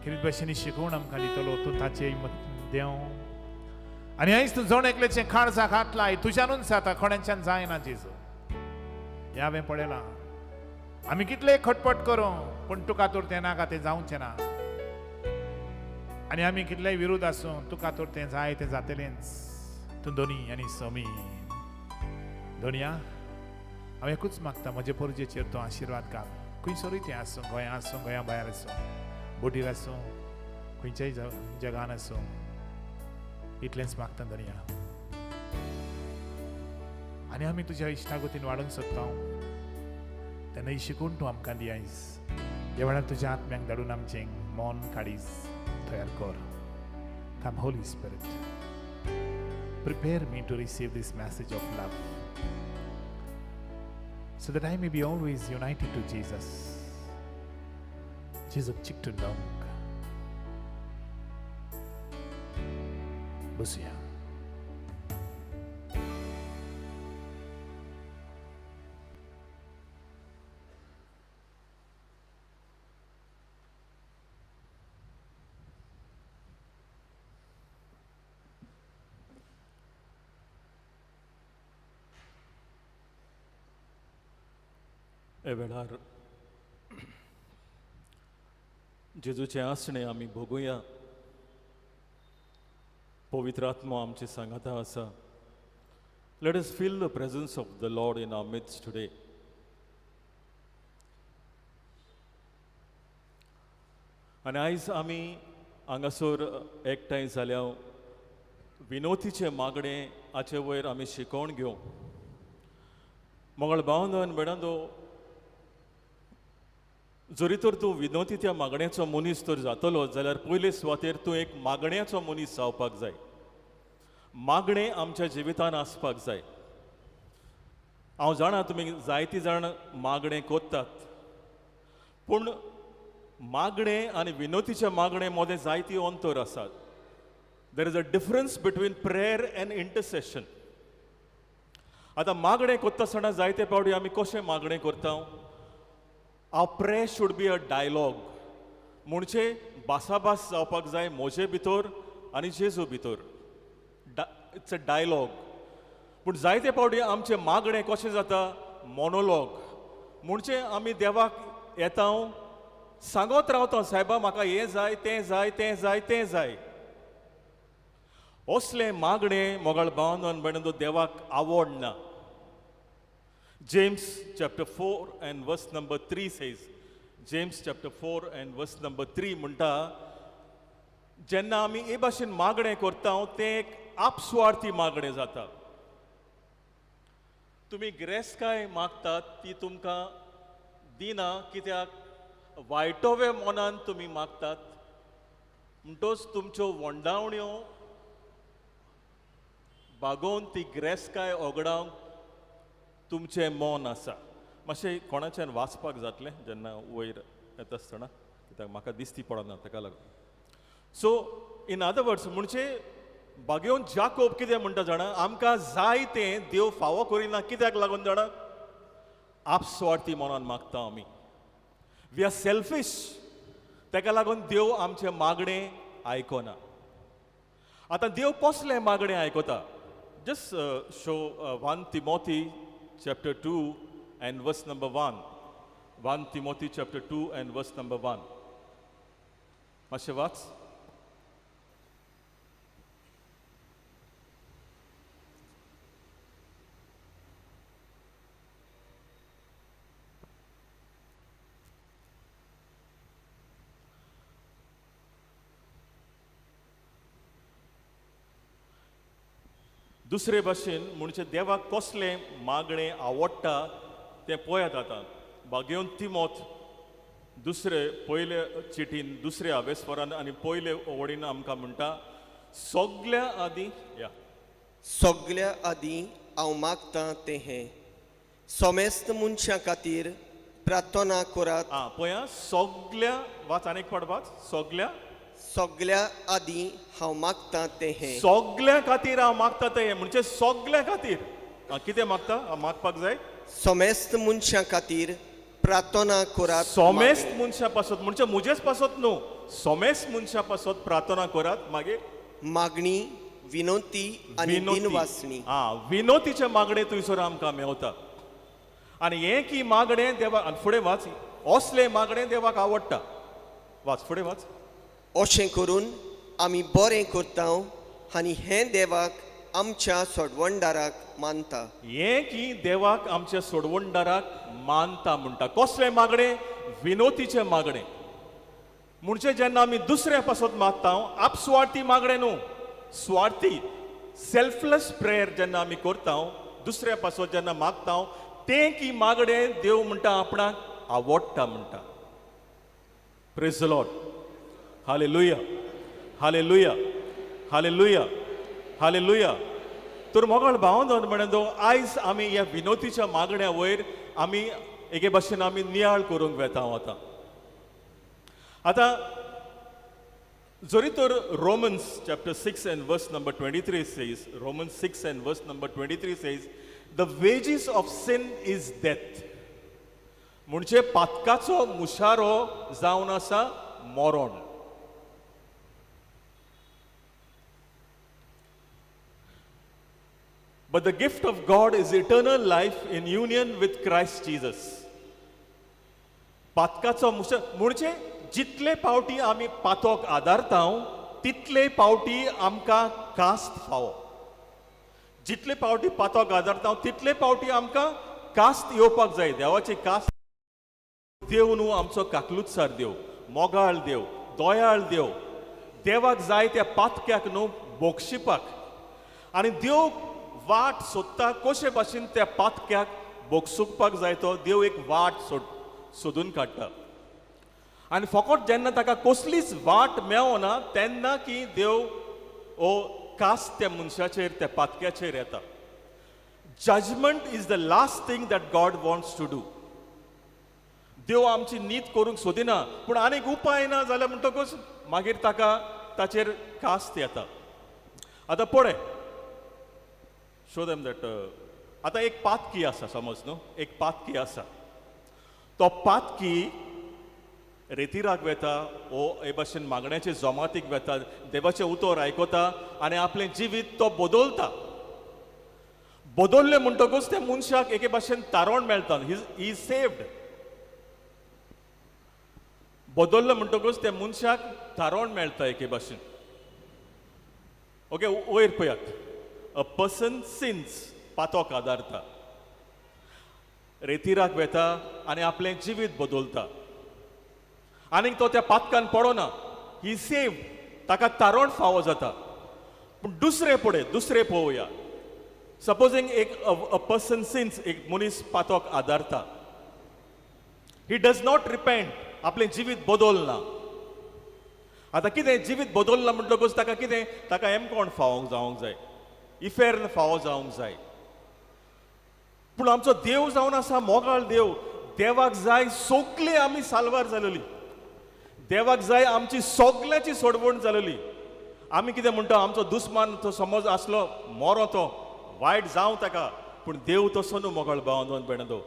कितें भशेन शिकोवन आमकां दितलो. तूं ताचे देव आनी आयज तूं जण एकल्याचें काळजाक हात लाय. तुज्यानूच जाता, कोणाच्यान जायना जेजू. हें हांवें पळयलां. आमी कितले खटपट करूं, पूण तुका तर तें नाका, तें जावचें ना. आनी आमी कितलेय विरोध आसूं, तुका तर तें जाय तें जातलेंच. तूं दोनी आनी समी. दोनया, हांव एकूच मागता, म्हजे परजेचेर तूं आशिर्वाद घाल. खंयसरूय तें आसूं, गोंया आसूं, गोंया भायर आसूं, बोटीर आसूं, खंयच्याय जगान आसूं, इतलेंच मागता दर्या. आनी आमी तुज्या इश्टागतीन वाडोवंक सोदता तेन्ना ही शिकवण तूं आमकां दी आयज. ह्या वेळार तुज्या आत्म्याक धाडून आमचें मन काळीज तयार कर. Come Holy Spirit, prepare me to receive this message of love so that I may be always united to Jesus. जेजूक चिकटून रावंक बसुया. हे वेळार जेजूचें आसणें आमी भोगुया. पवित्र आत्मो आमचे सांगाता आसा. Let us feel the presence of the Lord in our midst today. आनी आयज आमी हांगासर एकठांय जाल्या विनोतीचें मागणें हाचे वयर आमी शिकोवन घेवं. मंगळ भावंदो आनी भयणांनो, जरी तर तूं विनोती त्या मागण्याचो मनीस तर जातलो जाल्यार पयले सुवातेर तूं एक मागण्याचो मनीस जावपाक जाय. मागणें आमच्या जिवितान आसपाक जाय. हांव जाणा तुमी जायती जाण मागणें करतात, पूण मागणें आनी विनोतीच्या मागणें मदें जायती अंतर आसात. There is a difference between prayer and intercession. आतां मागणें करता आसतना जायते फावटी आमी कशें मागणें करता? Our prayer should be a dialogue, म्हणजे भासाभास जावपाक जाय म्हजे भितर आनी जेजू भितर. It's a dialogue. पूण जायते फावटी आमचें मागणें कशें जाता? मोनोलॉग. म्हणजे आमी देवाक येता सांगत रावता, सायबा म्हाका हें जाय, तें जाय, तें जाय, तें जाय. असलें मागणें मोगाळ भावांनो आनी भयणांनो देवाक आवडना. James chapter 4 and verse number 3 says, James chapter 4 and verse number 3 म्हणटा, जेन्ना आमी हे भाशेन मागणें करता तें एक आपस्वार्थी मागणें जाता. तुमी गिरेस्तकाय मागतात ती तुमकां दिना, कित्याक वायटोवे मनान तुमी मागतात. म्हणटोच तुमच्यो वंडावण्यो बागोवन ती गिरेस्तकाय ओगडावंक तुमचें मन आसा. मातशें कोणाच्यान वाचपाक जातलें जेन्ना वयर येता आसतना, कित्याक म्हाका दिसती पडना ताका लागून. सो इन अदर वर्ड्स म्हणजे बागेवन जाकोब कितें म्हणटा जाणा, आमकां जाय तें देव फावो करिना. कित्याक लागून जाणा? आपस्वार्थी मनान मागता आमी. We are selfish. ताका लागून देव आमचें मागणें आयकना. आतां देव कसलें मागणें आयकता? Just show 1 Timothy chapter 2 and verse number 1. 1 Timothy chapter 2 and verse number 1. मातशें वाच. दुसरे भाशेन म्हणजे देवाक कसलें मागणें आवडटा तें पळयात. आतां बागेवन तिमोत दुसरे पयले चिटीन दुसरे आवेस्वरान आनी पयले ओवडीन आमकां म्हणटा, सगल्या आदीं या सगल्या आदीं हांव मागता तें हें, समेस्त मनशां खातीर प्रार्थना करात. आं पळया, सगल्या वाच, आनीक फावट वाच. सगल्या सगल्या आदीं हांव मागता तें हें, सगल्या खातीर हांव मागता तें हें. म्हणजे सगल्या खातीर कितें मागता? मागपाक जाय समेस्त मनशां खातीर प्रार्थना करात. समेस्त मनशां पासत म्हणजे म्हजेच पासत न्हू, समेस्त मनशां पासत प्रार्थना करात. मागीर मागणी, विनोती आनी दिनवासणी. आं, विनोतीचें मागणें थंयसर आमकां मेवता. आनी हें की मागणें देवाक, आनी फुडें वाच, असलें मागणें देवाक आवडटा. वाच फुडें वाच. अशें करून आमी बरें करता आनी हें देवाक आमच्या सोडवणदाराक मानता. हें की देवाक आमच्या सोडवणदाराक मानता म्हणटा. कसलें मागणें? विनोतीचें मागणें. म्हणजे जेन्ना आमी दुसऱ्या पासत मागता, आपस्वार्थी मागणें न्हू, स्वार्थी सेल्फलेस प्रेयर जेन्ना आमी करता, दुसऱ्या पासत जेन्ना मागता, तें की मागणें देव म्हणटा आपणाक आवडटा म्हणटा. Praise the Lord. Hallelujah, hallelujah, hallelujah, hallelujah. तर मोगाळ भावंदो म्हणून आयज आमी ह्या विनोतीच्या मागण्या वयर आमी एके भाशेन आमी नियाळ करूंक वेता आतां. आतां जरी तर Romans chapter 6 and verse number 23 says, Romans 6 and verse number 23 says, the wages of sin is death. म्हणजे पातकाचो मुशारो जावन आसा मरण. But the gift of God is eternal life in union with Christ Jesus. पातकाचो म्हणजे जितले पावटी आमी पातोक आदारता तितले पावटी आमकां कास्त फावो. जितले पावटी पातोक आदारता तितले पावटी आमकां कास्त येवपाक जाय. देवाची कास्त. देव न्हू आमचो काकलुतसार देव, मोगाळ देव, दयाळ देव. देवाक जाय त्या पातक्याक न्हू बोक्षिपाक. आनी देव वाट सोदता कशे भाशेन त्या पातक्याक बोगसुपाक जाय. तो देव एक वाट सोदून काडटा. आनी फकत जेन्ना ताका कसलीच वाट मेवना तेन्ना की देव ओ कास्त त्या मनशाचेर त्या पातक्याचेर येता. Judgment is the last thing that God wants to do. देव आमची नीत करूंक सोदिना, पूण आनीक उपाय ना जाल्यार म्हणटकूच मागीर ताका ताचेर कास्त येता. आतां पळय, शो देम that. आतां एक पातकी आसा, समज न्हू, एक पातकी आसा. तो पातकी रेतिराक वेता ओ हे भाशेन मागण्याचे जमातीक वेता, देवाचें उतर आयकता आनी आपलें जिवीत तो बदलता. बदललें म्हणटकूच त्या मनशाक एके भाशेन तारण मेळटा. He is saved. बदललें म्हणटकूच त्या मनशाक तारण मेळटा एके भाशेन. ओके, वयर पळयात. अ पर्सन सिन्स, पातोक आदारता, रेतिराक वेता आनी आपलें जिवीत बदलता. आनीक तो त्या पातकान पडना, ही सेव्ड, ताका तारण फावो जाता. पूण दुसरें पळय, दुसरें पळोवया. सपोजींग एक अ पर्सन सिन्स, एक मनीस पातोक आदारता, he does not repent, आपलें जिवीत बदलना. आतां कितें जिवीत बदलना म्हणटकूच ताका कितें, ताका एमकोण फावोंक जावंक जाय, इफेर्न फावो जावंक जाय. पूण आमचो देव जावन आसा मोगाळ देव. देवाक जाय सगळी आमी साल्वार जालेली. देवाक जाय आमची सगळ्याची सोडवण जालेली. आमी कितें म्हणटा, आमचो दुस्मान तो समज आसलो मरो, तो वायट जावं ताका, पूण देव तसो न्हू मोगाळ भाव भयणांनो.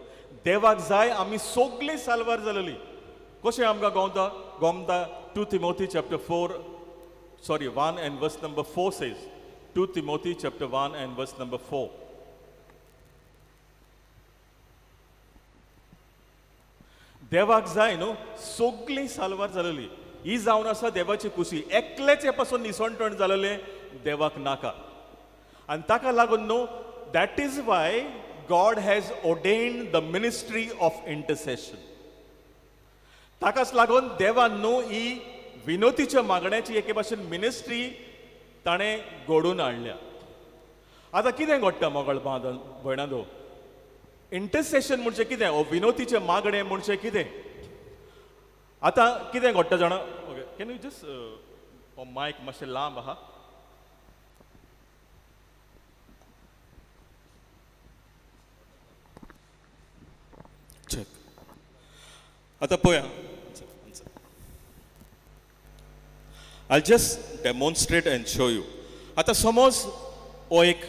देवाक जाय आमी सगळी साल्वार जालेली. कशें आमकां गोमता गोमता 2 Timothy chapter 1 and verse number 4 says, 2 Timothy chapter 1 and verse number 4. देवाक जाय न्हू सगळी साल्वार जालेली. ही जावन आसा देवाची खुशी. एकल्याचे पासून निसणटण जालेलें देवाक नाका. आनी ताका लागून न्हू, that is why God has ordained the ministry of intercession. ताकाच लागून देवान न्हू ही विनोतीच्या मागण्याची एके भाशेन मिनिस्ट्री ताणें घडोवन हाडल्या. आतां कितें घडटा मोगाळ भयणांनो, इंटरसेशन म्हणजे कितें, ओ विनोतीचें मागणें म्हणजे कितें. आतां कितें घडटा जाणा, okay, can you just हो मायक मातशें लांब आहा. चेक. आतां पळया, I'll just demonstrate and show you. आतां समज हो एक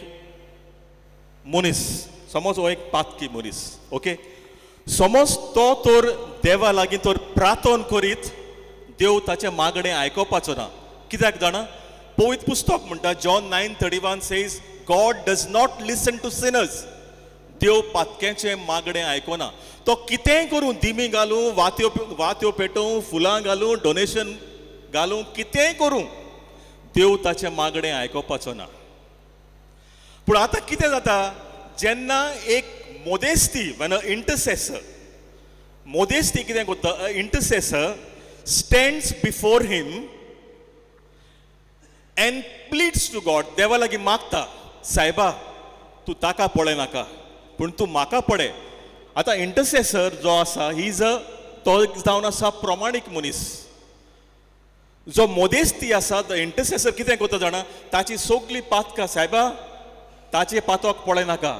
मनीस, समज हो एक पातकी मनीस, ओके, समज तो तर देवा लागीं तर प्रार्थन करीत देव ताचें मागणें आयकुपाचो ना. कित्याक जाणा, पवित्र पुस्तक म्हणटा, John 9:31 says, God does not listen to sinners. देव पातक्याचें मागणें आयकना. तो कितेंय करूं, दिमी घालूं, वात्यो पेटोवं, फुलां घालूं, डोनेशन घालूं, कितेंय करूं, देव ताचें मागणें आयकुपाचो ना. पूण आतां कितें जाता, जेन्ना एक मोदेस्ती, when a intercessor, मोदेस्ती कितें करता, intercessor stands before him and pleads to God. देवा लागीं मागता, सायबा तूं ताका पळय नाका, पूण तूं म्हाका पळय. आतां इंटरसेसर जो आसा, he is a, तो जावन आसा प्रमाणीक मनीस, जो मोदेस्ती आसा, the intercessor कितें करता जाणा, ताची सगळीं पातकां, सायबा ताचे पातक पळयनाका,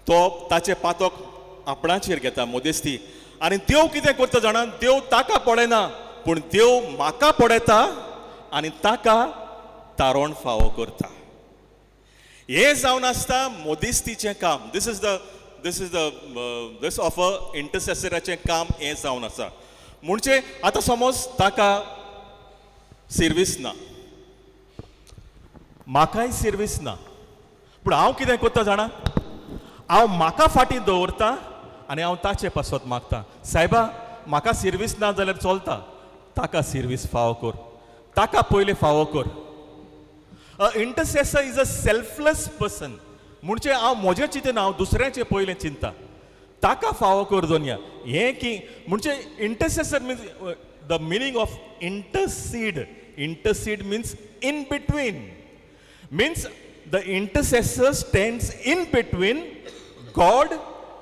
तो ताचे पातक आपणाचेर घेता मोदेस्ती. आनी देव कितें करता जाणा, देव ताका पळयना पूण देव म्हाका पळयता आनी ताका तारण फावो करता. हें जावन आसता मोदेस्तीचें काम. This is the this is the this of a इंटरसेसराचें काम हें जावन आसा. म्हणजे आतां समज ताका सिर्वीस ना, म्हाकाय सिर्वीस ना, पूण हांव कितें करता जाणा, हांव म्हाका फाटीं दवरता आनी हांव ताचे पासत मागता, सायबा म्हाका सिर्वीस ना जाल्यार चलता, ताका सिर्वीस फावो कर, ताका पयलें फावो कर. A intercessor is a selfless person. म्हणजे हांव म्हजें चिंतना, हांव दुसऱ्याचें पयलें चिंता, ताका फावो कर दोनया. हें की म्हणजे intercessor means the meaning of intercede. Intercede means in between, means the intercessor stands in between God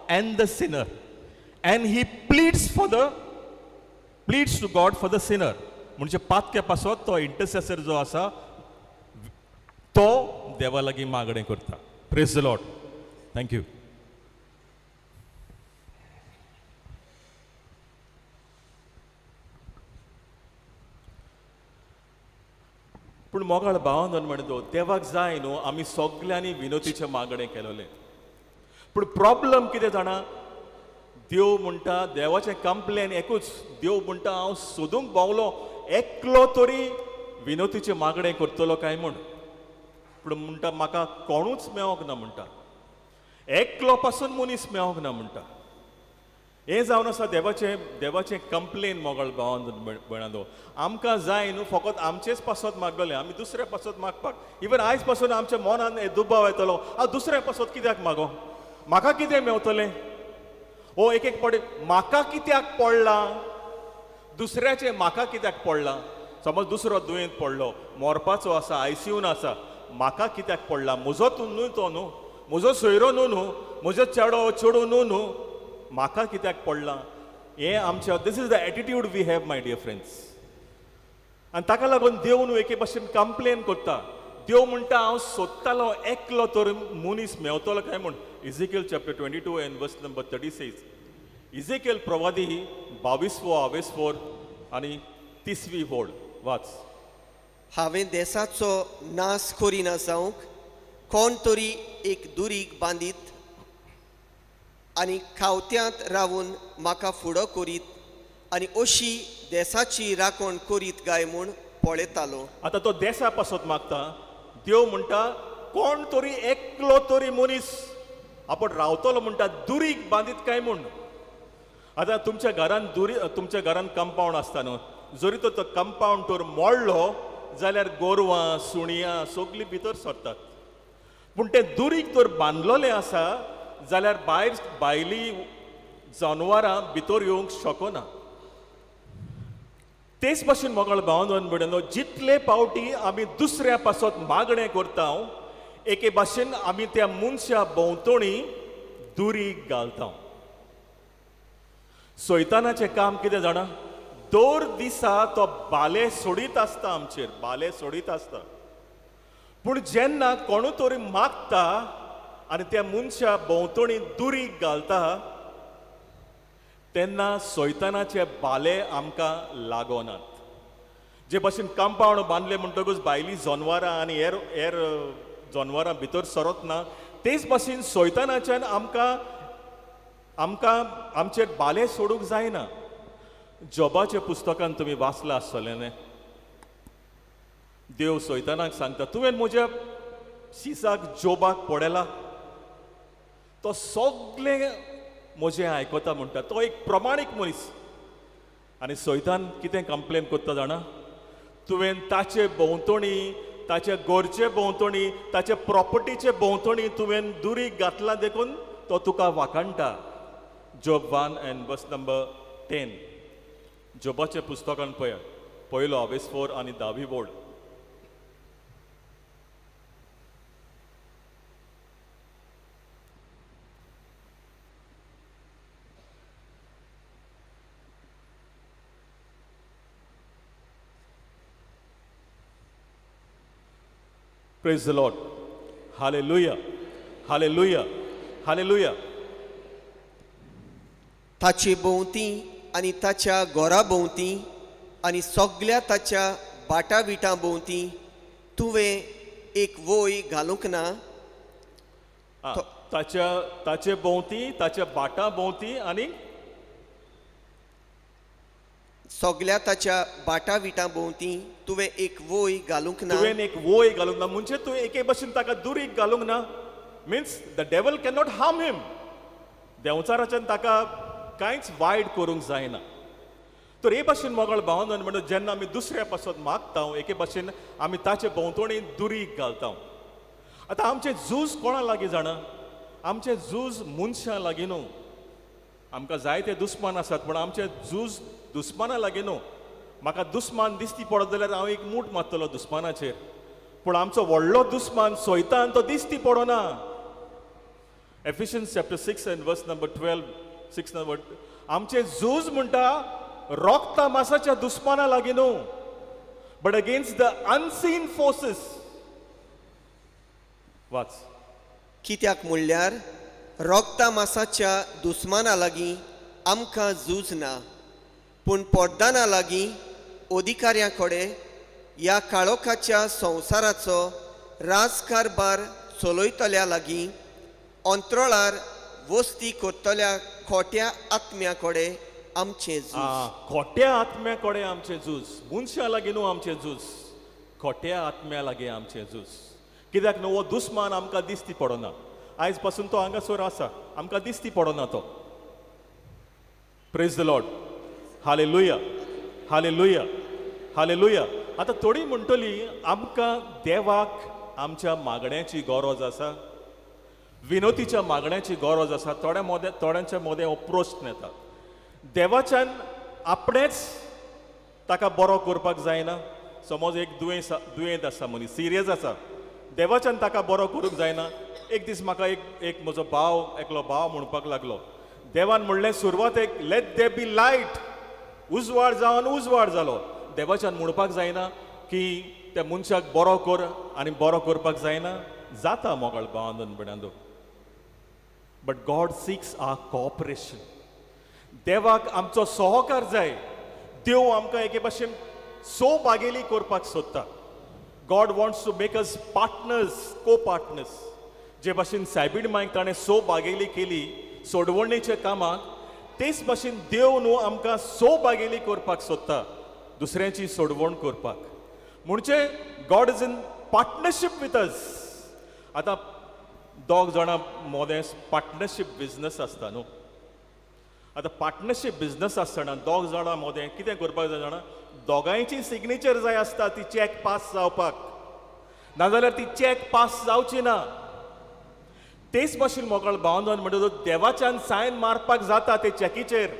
and the sinner and he pleads for the pleads to God for the sinner. म्हणजे पातक्या पासत तो इंटरसेसर जो आसा तो देवा लागीं मागणें करता. Praise the Lord. Thank you. पूण मोगाळ भावान म्हणतो देवाक जाय न्हू आमी सगल्यांनी विनोतीचें मागणें केलोलें. पूण प्रॉब्लम कितें जाणा, देव म्हणटा, देवाचें कंप्लेन एकूच, देव म्हणटा हांव सोदूंक भोंवलो एकलो तरी विनोतीचें मागणें करतलो काय म्हूण, पूण म्हणटा म्हाका कोणूच मेवोंक ना म्हणटा, एकलो पासून मनीस मेवोंक ना म्हणटा. हें जावन आसा देवाचें देवाचें कंप्लेन. मोगाळ भावान भयणांनो, आमकां जाय न्हू फकत आमचेच पासत मागलें, आमी दुसऱ्या पासत मागपाक इवन आयज पासून आमच्या मनान दुबाव येतलो, हांव दुसऱ्या पासत कित्याक मागो, म्हाका कितें मेवतलें, ओ एक एक पडे म्हाका कित्याक पडलां, दुसऱ्याचें म्हाका कित्याक पडलां. समज दुसरो दुयेंत पडलो, मरपाचो आसा, आयसीयून आसा, म्हाका कित्याक पडला, म्हजो तूं न्हू तो न्हू, म्हजो सोयरो न्हू न्हू, म्हजो चेडो चेडूं न्हू न्हू, म्हाका कित्याक पडलां. हें आमच्या this is the attitude we have my dear friends. आनी ताका लागून देव न्हू एके भाशेन कंप्लेन करता. देव म्हणटा हांव सोदतालो एकलो तर मनीस मेवतलो काय म्हूण. Ezekiel chapter 22 and verse number 36. Ezekiel प्रवादी 22वो आवेसफोर आनी 30वी ओळ वाच. हांवें देसाचो नाश करिना जावंक कोण तरी एक दुरीग बांदीत आनी खावत्यांत रावून म्हाका फुडो करीत आनी अशी देसाची राखण करीत काय म्हूण पळयतालो. आतां तो देसा पासत मागता, देव म्हणटा कोण तरी एकलो तरी मनीस आपण रावतलो म्हणटा दुरीग बांदीत काय म्हूण. आतां तुमच्या घरान दुरी, तुमच्या घरान कंपावंड आसता न्हू, जरी तो कंपावंड तर मोडलो जाल्यार गोरवां सुणयां सगलीं भितर सरतात, पूण तें दुरीग तर बांदलोलें आसा जाल्यार भायर भायली जनवरां भितर येवंक शकना. तेच भाशेन मोगाळ भावान भयणांनो, जितले पावटी आमी दुसऱ्या पासत मागणें करता एके भाशेन आमी त्या मनशा भोंवतणी दुरीग घालता. सैतानाचें काम कितें जाणा, दर दिसा तो बाले सोडीत आसता आमचेर, बाले सोडीत आसता. पूण जेन्ना कोणू तरी मागता आनी त्या मनशा भोंवतणी दुरीग घालता तेन्ना सैतानाचे बाले आमकां लागोनात. जे भाशेन कंपावंड बांदलें म्हणटकूच भायलीं जनवरां आनी हेर हेर जनवरां भितर सरत ना, तेच भाशेन सैतानाच्यान आमकां आमकां आमचेर बाले सोडूंक जायना. जोबाच्या पुस्तकान तुमी वाचलां आसतलें न्ही, देव सैतानाक सांगता तुवें म्हज्या सिसाक जोबाक पळयला, तो सगळें म्हजें आयकता म्हणटा, तो एक प्रमाणीक मनीस. आनी सैतान कितें कंप्लेन करता जाणा, तुवें ताचे भोंवतणी, ताचे घरचे भोंवतणी, ताचे प्रॉपर्टीचे भोंवतणी तुवें दुरीग घातला देखून तो तुका वाखाणटा. Job 1 and verse number 10. जोबाच्या पुस्तकान पळया, पयलो आवेसफोर आनी 10वी ओळ. Praise the Lord. Hallelujah, hallelujah, hallelujah. ताचे भोंवती आनी ताच्या घरा भोंवती आनी सगल्या ताच्या बाटाविटां भोंवती तुवें एक वय घालूंक ना. ताच्या ताचे भोंवती, ताच्या बाटा भोंवती आनी सगल्या ताच्या बाटाविटां भोंवती तुवें एक वय घालूंक ना. तुवें एक वय घालूंक ना म्हणजे तूं एके भशेन ताका दुरीग घालूंक ना. Means the devil can not harm him. देंवचाराच्यान ताका कांयच वायट करूंक जायना. तर हे भाशेन मोगळ भावंदन म्हणून जेन्ना आमी दुसऱ्या पासत मागता एके भाशेन आमी ताचे भोंवतणी दुरीग घालता. आतां आमचें झूज कोणा लागीं जाणा? आमचें झूज मनशां लागीं न्हू. आमकां जायते दुस्मान आसात पूण आमचें झूज दुस्माना लागीं न्हू. म्हाका दुस्मान दिसती पडत जाल्यार हांव एक मूठ मारतलो दुस्मानाचेर, पूण आमचो व्हडलो दुस्मान सोयतान तो दिसती पडना. Ephesians chapter 6 and verse number 12, 6 number. आमचें झूज म्हणटा रोगता मासाच्या दुस्माना लागीं न्हू, but against the unseen forces. वाच. कित्याक म्हणल्यार रोगता मासाच्या दुस्माना लागीं आमकां झूज ना, पूण पडदाना लागीं, अधिकाऱ्यां कडेन, ह्या काळोखाच्या संवसाराचो राजकारभार चलयतल्या लागीं, अंतराळार वस्ती करतल्या खोट्या आत्म्या कडेन आमचें झूज. खोट्या आत्म्या कडेन आमचें झूज, मनशां लागीं न्हू आमचें झूज, खोट्या आत्म्या लागीं आमचें झूज. कित्याक न्हू हो दुस्मान आमकां दिसती पडना. आयज पासून तो हांगासर आसा, आमकां दिसती पडना तो. Praise the Lord. Hallelujah, hallelujah, hallelujah. आतां थोडी म्हणटली आमकां देवाक आमच्या मागण्याची गरज आसा, विनोतीच्या मागण्याची गरज आसा. थोड्या मोदें थोड्यांच्या मोदें हो प्रस्न येता, देवाच्यान आपणेच ताका बरो करपाक जायना? समज एक दुयेंस दुयेंत आसा मनीस, सिरियस आसा, देवाच्यान ताका बरो करूंक जायना? एक दीस म्हाका एक एक म्हजो भाव, एकलो भाव म्हणपाक लागलो, देवान म्हणलें सुरवातेक let there be light, उजवाड जावन उजवाड जालो. देवाच्यान म्हणपाक जायना की त्या मनशाक बरो कर आनी बरो करपाक जायना? जाता मोगाळ भावांदन भयणांनो. But God seeks our cooperation. देवाक आमचो सहकार जाय. देव आमकां एके भाशेन सो बागेली करपाक सोदता. God wants to make us partners, co partners. जे भाशेन सायबीण मायक ताणें सो बागेली केली सोडवणेच्या कामाक, तेच भाशेन देव न्हू आमकां सो बागेली करपाक सोदता दुसऱ्यांची सोडवण करपाक. म्हणजे God is in partnership with us. आतां दोग जाणां मोदें पार्टनरशीप बिजनस आसता न्हू. आतां पार्टनरशीप बिजनस आसतना दोग जाणां मोदें कितें करपाक जाय जाणा? दोगांयची सिग्नेचर जाय आसता ती चॅक पास जावपाक, नाजाल्यार ती चॅक पास जावची ना. तेच भाशेन मोगाळ भावंदन म्हणटा देवाच्यान सायन मारपाक जाता ते चॅकीचेर,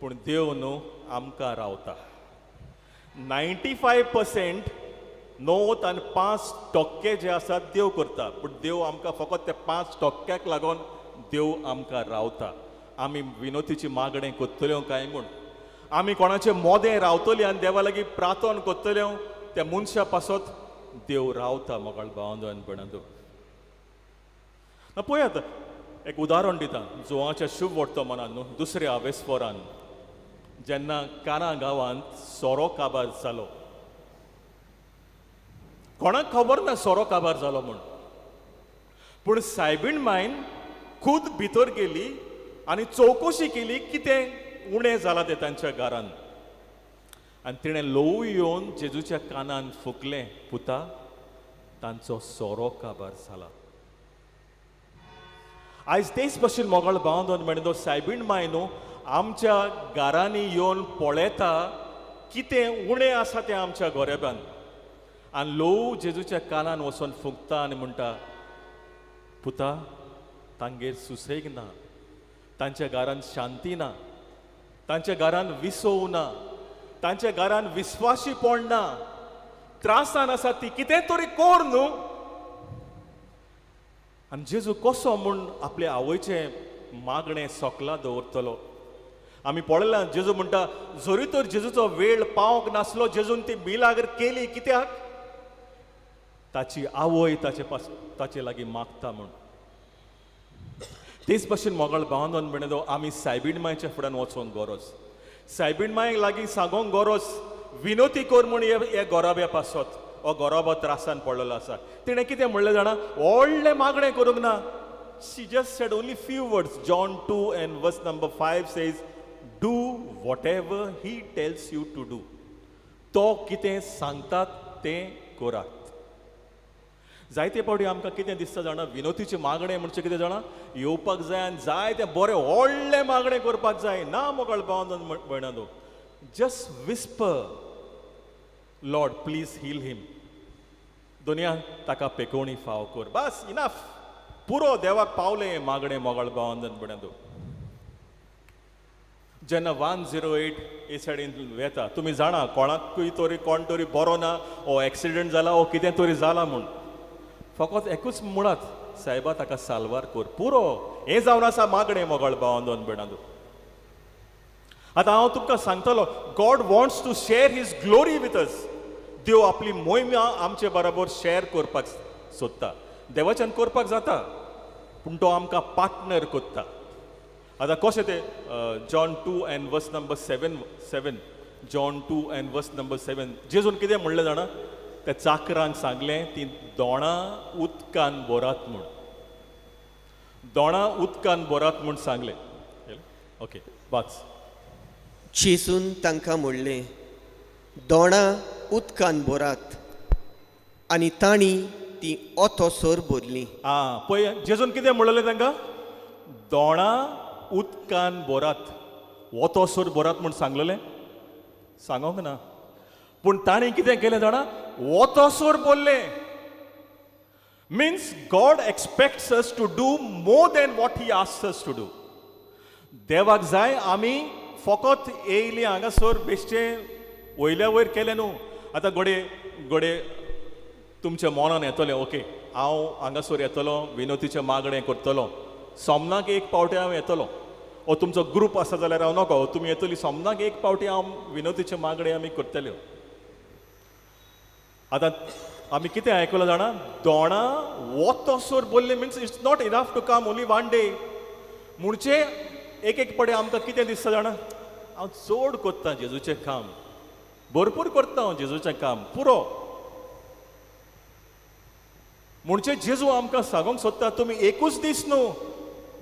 पूण देव न्हू आमकां रावता. 95% 95% जे आसात देव करता, पूण देव आमकां फकत त्या 5% लागून देव आमकां रावता. आमी विनोतीची मागणें करतल्यो काय म्हूण, आमी कोणाचे मोदें रावतली आनी देवा लागीं प्रार्थना करतल्यो, त्या मनशा पासत देव रावता. मोगाळ भावंदन भयणांनो, पळयात एक उदाहरण दिता. जुवाच्या शुभ वर्तमानान न्हू दुसऱ्या आवेस्पोरान जेन्ना काना गांवांत सोरो काबार जालो, कोणाक खबर ना सोरो काबार जालो म्हूण, पूण सायबीण मायन खूद भितर गेली आनी चवकशी केली कितें उणें जालां तें तांच्या घरान. आनी तिणें ल्हवू येवन जेजूच्या कानान फुकलें, पुता तांचो सोरो काबार जाला. आयज तेच भशेन मोगाळ भावंदन म्हणटा सायबीण माय न्हू आमच्या घरांनी येवन पळयता कितें उणें आसा तें आमच्या गोरेबान, आनी ल्हवू जेजूच्या कानान वचोन फुंकता आनी म्हणटा, पुता तांगेर सुसेग ना, तांच्या घरान शांती ना, तांच्या घरान विसव ना, तांच्या घरान विस्वाशीपण ना, त्रासान आसा ती, कितें तरी कर न्हू. आनी जेजू कसो म्हूण आपले आवयचें मागणें सोकलां दवरतलो? आमी पळयलां जेजू म्हणटा जरी तर जेजूचो वेळ पावंक नासलो, जेजून ती मिलाग्र केली. कित्याक? ताची आवय ताचे पास ताचे लागीं मागता म्हूण. तेच भशेन मोगाळ भावान म्हणलो आमी सायबीण मायच्या फुड्यान वचोंक गरज, सायबीण मायक लागीं सांगोंक गरज, विनोती कर म्हूण हे गोराब्या पासत, हो गोराबो त्रासान पडलेलो आसा. तिणें कितें म्हणलें जाणा, व्हडलें मागणें करूंक ना. She just said only few words. John 2 and verse number 5 says, do whatever he tells you to do. तो कितें सांगतात तें करात. जायते फावटी आमकां कितें दिसता जाणा, विनोतीचें मागणें म्हणचें कितें जाणा, येवपाक जाय आनी जाय तें बरें व्हडलें मागणें करपाक जाय ना. मोगाळ भावान भयणांनो, just whisper, Lord please heal him, दुनिया ताका पेकोवणी फाव कर, बस इनफ, पुरो देवाक पावलें मागणें. मोगाळ भावान भयणांनो, जेन्ना 108 हे सायडीन वेता, तुमी जाणा कोणाकूय तरी कोण तरी बरो ना, ओ एक्सिडंट जाला, ओ कितें तरी जाला म्हूण, फकत एकूच म्हणात, सायबा ताका साल्वार कर, पुरो. हें जावन आसा मागणें. मोगाळ भावान भयणांनो, आतां हांव तुमकां सांगतलो, God wants to share his glory with us. देव आपली मोहिमा आमचे बराबर शेअर करपाक सोदता. देवाच्यान करपाक जाता, पूण तो आमकां पार्टनर करता. आतां कशें तें, John 2 and verse number 7, John 2 and verse number 7, जेजून कितें म्हणलें जाणा, त्या चाकरांक सांगलें ती दोणां उदकान भरात म्हूण, दोणां उदकान भरात म्हूण सांगलें. ओके, वाच. जेजून तांकां म्हणलें, दोणां उदकान भरात, आनी तांणी ती ओतोसर भरली. आं, पळय जेजून कितें म्हणलें तांकां, दोणां उदकान भरात, ओतोसर भरात म्हूण सांगलेलें, सांगोंक ना. पूण तांणी कितें केलें जाणा, ओतोसर बोल्लें. Means God expects us to do more than what he asks us to do. देवाक जाय आमी फकत येयली हांगासर बेश्टें वयल्या वयर केलें न्हू. आतां घडये घडये तुमच्या मनान येतलें, ओके हांव हांगासर येतलो, विनोतीचें मागणें करतलो, सोमनाक एक पावटी हांव येतलो, ओ तुमचो ग्रूप आसा जाल्यार हांव नको, तुमी येतली सोमनाक एक पावटी हांव विनोतीचें मागणें आमी करतल्यो. आतां आमी कितें आयकलां जाणा, दोणां वोतोसर बोल्ले, means it's not enough to come only one day. म्हणजे एक एक पडे आमकां कितें दिसता जाणा, हांव चड करतां जेजूचें काम, भरपूर करता हांव जेजूचें काम, पुरो. म्हणजे जेजू आमकां सांगूंक सोदता, तुमी एकूच दीस न्हू,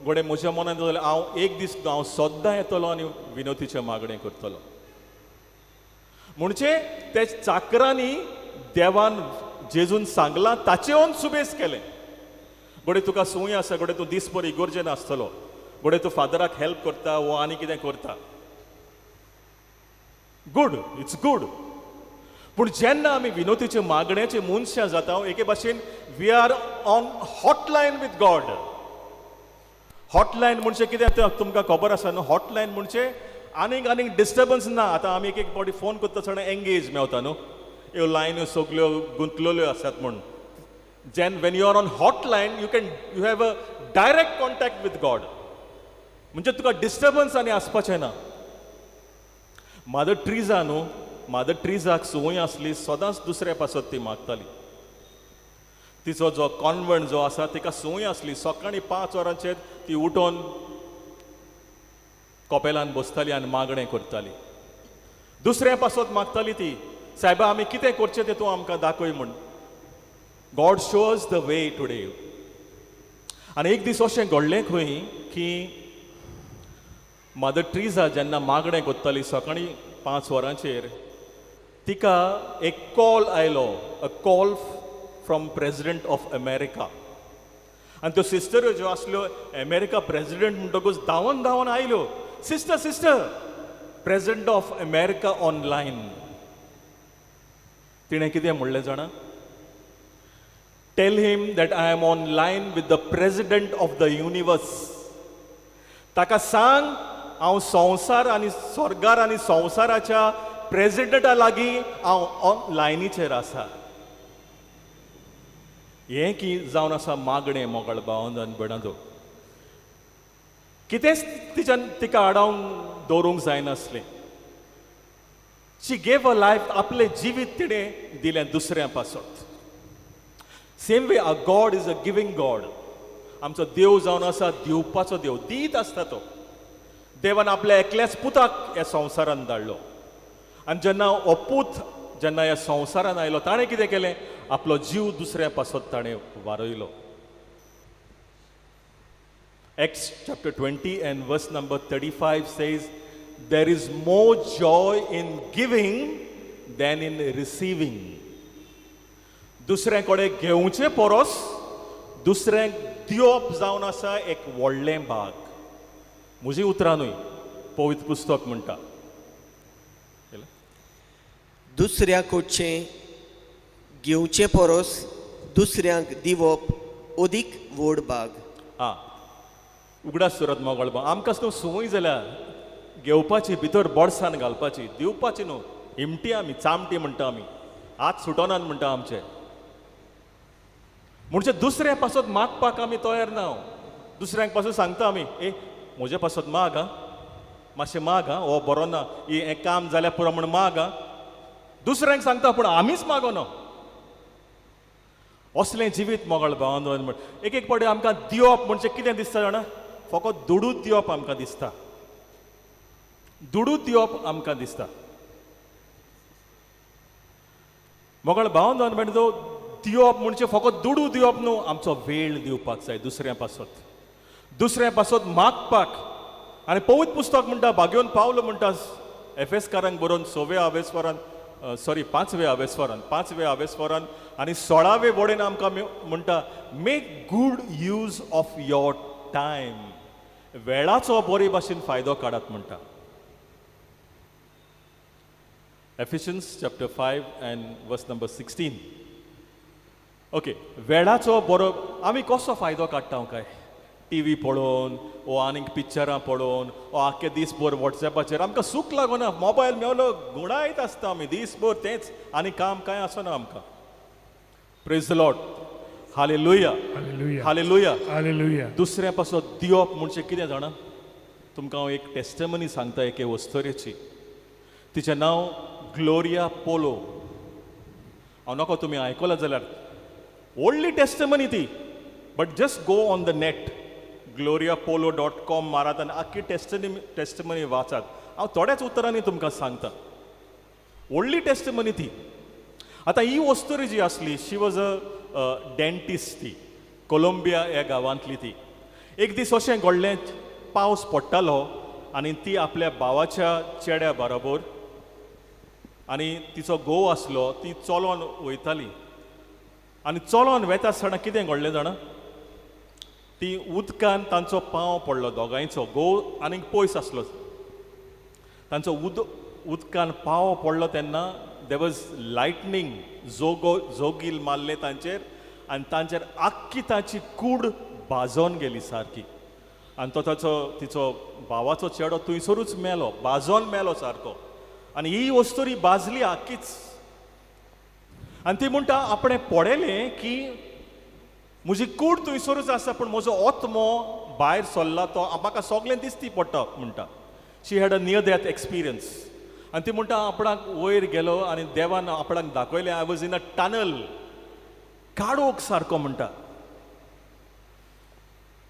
घडये म्हज्या मनांत जाल्यार हांव एक दीस न्हू, हांव सद्दां येतलो आनी विनोतीचें मागणें करतलो. म्हणजे ते चाकरांनी देवान जेजून सांगलां ताचेवन सुबेस केलें. घडये तुका संवय आसा, घडये तूं दीसभर इगोर्जेन आसतलो, घडये तूं फादराक हेल्प करता वो आनी कितें करता, गूड, it's good. पूण जेन्ना आमी विनोतीचे मागण्याचे मनशां जाता, एके भाशेन we are on hotline with God. Hotline म्हणजे कितें तें तुमकां खबर आसा न्हू. हॉटलायन म्हणजे आनीक आनीक डिस्टर्बन्स ना. आतां आमी एक एक फावटी फोन करता आसतना एंगेज मेवता न्हू, ह्यो लायन्यो सगल्यो गुंतलेल्यो आसात म्हूण. जेन when you are on hotline you have a direct contact with God, म्हणजे तुका डिस्टर्बन्स आनी आसपाचें ना. मादर ट्रिजा न्हू, मादर ट्रिजाक संवय आसली सदांच दुसऱ्या पासत ती मागताली. तिचो जो कॉन्वंट जो आसा तिका संवय आसली सकाळीं 5 वरांचेर ती उठोन कपेलान बसताली आनी मागणें करताली, दुसऱ्या पासत मागताली ती, सायबा आमी कितें करचें तें तूं आमकां दाखय म्हूण. God shows the way today. आनी एक दीस अशें घडलें खंय की मदर ट्रिजा जेन्ना मागणें करताली सकाळीं 5 वरांचेर, तिका एक कॉल आयलो, a call from president of America. आनी त्यो सिस्टऱ्यो ज्यो आसल्यो अमेरिका प्रेजिडंट म्हणटकूच धांवन धांवन आयल्यो, sister sister president of America online. तिणें कितें म्हणलें जाणा, tell him that I am on line with the president of the universe. ताका सांग हांव संवसार आनी स्वर्गार आनी संवसाराच्या प्रेजिडंटा लागीं हांव ऑन लायनीचेर आसा. हें की जावन आसा मागणें मोगाळ भावान आनी भयणांनो. कितेंच तिच्यान तिका आडावन दवरूंक जायनासलें. शी गेव अ लायफ, आपलें जिवीत तिणें दिलें दुसऱ्या पासत. Same way a God is a giving God. आमचो देव जावन आसा दिवपाचो देव, दीत आसता तो. देवान आपल्या एकल्याच पुताक ह्या संवसारान धाडलो आनी जेन्ना हो पूत जेन्ना ह्या संवसारान आयलो ताणें कितें केलें, आपलो जीव दुसऱ्या पासत ताणें वारयलो. Acts chapter 20 and verse number 35 says, there is more joy in giving than in receiving. दुसऱ्या कडेन घेवचे परस दुसऱ्यांक दिवप जावन आसा एक व्हडलें भाग. म्हजी उतरां न्हय, पवित्र पुस्तक म्हणटा. दुसऱ्या कडचें घेवचे परस दुसऱ्यांक दिवप अदीक व्हड भाग. आं, उगडास सुरत मोगळ, आमकां न्हू संवय जाल्या घेवपाची, भितर बोडसान घालपाची, दिवपाची न्हू. हिमटी आमी, चामटी म्हणटा आमी, हात सुटोनात म्हणटा आमचे. म्हणजे दुसऱ्या पासत मागपाक आमी तयार ना. दुसऱ्यांक पासून सांगता आमी, ए म्हजे पासत माग आं, मातशें माग आं, हो बरो ना, हें काम जाल्यार पुरो म्हण माग आं. दुसऱ्यांक सांगता पूण आमीच मागोना. असलें जिवीत मोगळ भावान म्हण एक एक फावटी आमकां दिवप म्हणजे कितें दिसता जाणा, फकत दुडूच दिवप आमकां दिसता, दुडूच दिवप आमकां दिसता. मोगळ भावान म्हणटा तो दिवप म्हणजे फकत दुडू दिवप न्हू, आमचो वेळ दिवपाक जाय दुसऱ्या पासत, दुसऱ्या पासत मागपाक. आनी पवित्र पुस्तक म्हणटा, भाग्योन पावलो म्हणटा एफएसकारांक बरोवन सव्या आवेस्वरान, सॉरी पांचव्या आवेस्वरान, पांचव्या आवेस्वरान आनी 16वे वडेन आमकां म्हणटा, make good use of your time. वेळाचो बरे भाशेन फायदो काडात म्हणटा. Ephesians chapter 5 and verse number 16. Okay, वेळाचो बरो आमी कसो फायदो काडटा काय? टी व्ही पळोवन वो आनीक पिक्चरां पळोवन वो आख्खे दीसभर वॉट्सएपाचेर आमकां सूख लागना. मोबायल मेवलो गुणायत आसता आमी दीसभर तेंच, आनी काम कांय आसना आमकां. Praise the Lord, hallelujah, hallelujah, hallelujah. दुसऱ्या पासत दिवप म्हणजे कितें जाणा? तुमकां हांव एक टेस्टमनी सांगता एके वस्तुरेची. तिचें नांव ग्लोरिया पोलो. हांव नको तुमी आयकलां जाल्यार, व्हडली टेस्टमनी ती, but just go on the net, gloriapolo.com मारात आनी आख्खी टेस्टमनी वाचात. हांव थोड्याच उतरांनी तुमकां सांगता, व्हडली टेस्टमनी ती. आतां ही वस्तुरी जी आसली, शी वॉज अ डेंटिस्ट. ती कोलंबिया ह्या गांवांतली. ती एक दीस अशें घडलें, पावस पडटालो आनी ती आपल्या भावाच्या चेड्या बरोबर आनी तिचो घोव आसलो, ती चलोन वयताली. आनी चलोन वेता आसतना कितें घडलें जाणा, ती उदकान तांचो पांव पडलो दोगांयचो. घोव आनीक पयस आसलो, तांचो उदकान पांव पडलो तेन्ना there was lightning, जोगो जोगील मारलें तांचेर आनी तांचेर आख्खी तांची कूड भाजोन गेली सारकी. आनी तो ताचो तिचो भावाचो चेडो थंयसरूच मेलो, भाजोन मेलो सारको. आनी ही वस्तुरी भाजली आख्खीच. आनी ती म्हणटा आपणें पळयलें की म्हजी कूड थंयसरूच आसा पूण म्हजो आत्मो भायर सरला, तो म्हाका सगळें दिसती पडटा म्हणटा. She had a near death experience. आनी ती म्हणटा आपणाक वयर गेलो आनी देवान आपणाक दाखयलें, I was in a tunnel, काळोख सारको म्हणटा.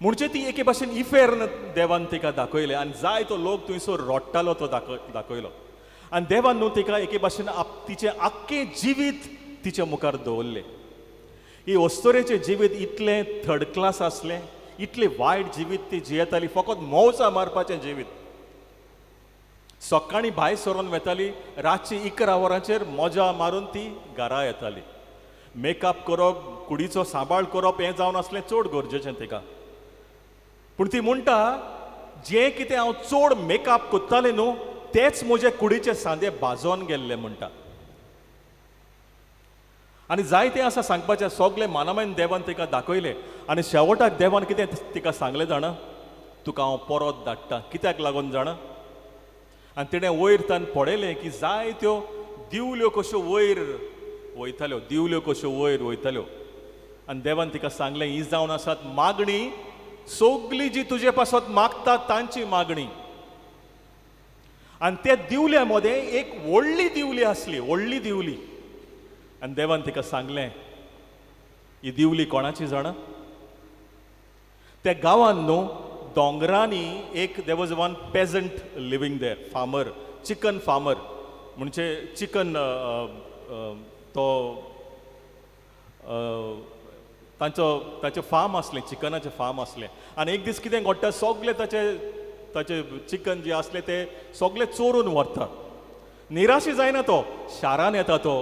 म्हणजे ती एके भाशेन इफेर्न देवान तिका दाखयलें आनी जाय तो लोक थंयसर रडटालो तो दाखयलो. आनी देवान न्हू तिका एके भाशेन तिचें आख्खें जिवीत तिच्या मुखार दवरलें. ही अस्तुरेचें जिवीत इतलें थर्ड क्लास आसलें, इतलें वायट जिवीत ती जियेताली, फकत मौजा मारपाचें जिवीत. सकाळीं भायर सरून वेताली, रातची 11 वरांचेर मजा मारून ती घरा येताली. मेकअप करप, कुडीचो सांबाळ करप हें जावन आसलें चड गरजेचें तिका. पूण ती म्हणटा जें कितें हांव चड मेकअप करतालें न्हू तेच म्हजे कुडीचे सांदे भाजोन गेल्ले म्हणटा. आनी जायतें आसा सांगपाचें, सगलें मानामायन देवान तिका दाखयलें. आनी शेवटाक देवान कितें तिका सांगलें जाणा, तुका हांव परत धाडटा. कित्याक लागून जाणा? आनी तिणें वयर तान पळयलें की जायत्यो दिवल्यो कश्यो वयर वयताल्यो, दिवल्यो कश्यो वयर वयताल्यो. आनी देवान तिका सांगलें, ही जावन आसात मागणी, सगली जी तुजे पासत मागता तांची मागणी. आनी त्या दिवल्या मदें एक व्हडली दिवली आसली, व्हडली दिवली. आनी देवान तिका सांगलें, ही दिवली कोणाची जाणा? त्या गांवान न्हू दोंगरांनी एक there was one peasant living there, farmer, chicken farmer, म्हणजे चिकन तो तांचो ताचें फार्म आसलें, चिकनाचें फार्म आसलें. आनी एक दीस कितें घडटा, सगळे ताचे ताचे चिकन जे आसलें ते सगळे चोरून व्हरता. निराशी जायना तो, शारान येता, तो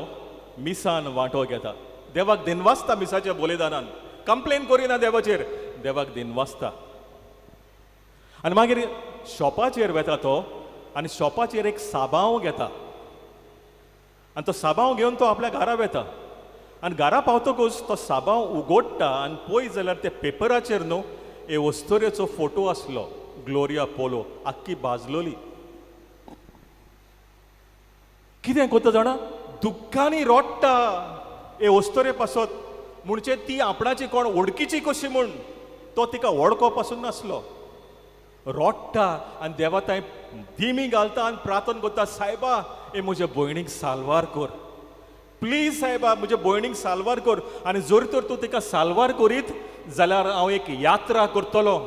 मिसान वांटो घेता, देवाक दिनवासता मिसाच्या बलिदानान, कंप्लेन करिना देवाचेर, देवाक दिनवासता. आनी मागीर शॉपाचेर वेता तो आनी शॉपाचेर एक साबांव घेता आनी तो साबांव घेवन तो आपल्या घरा वेता. आनी घरा पावतकूच तो साबांव उगडटा आनी पळय जाल्यार त्या पेपराचेर न्हू हे वस्तुरेचो फोटो आसलो, ग्लोरिया पोलो, आख्खी भाजलोली. कितें करता जाणा, दुख्खांनी रोडटा हे वस्तुरे पासत, म्हणजे ती आपणाची कोण वळखीची कशी म्हूण तो तिका वळखो पासून नासलो. रोडटा आनी देवा थंय दिमी घालता आनी प्रार्थना करता, सायबा हे म्हज्या भयणीक साल्वार कर, प्लीज सायबा म्हज्या भयणीक साल्वार कर, आनी जर तर तूं तिका साल्वार करीत जाल्यार हांव एक यात्रा करतलो,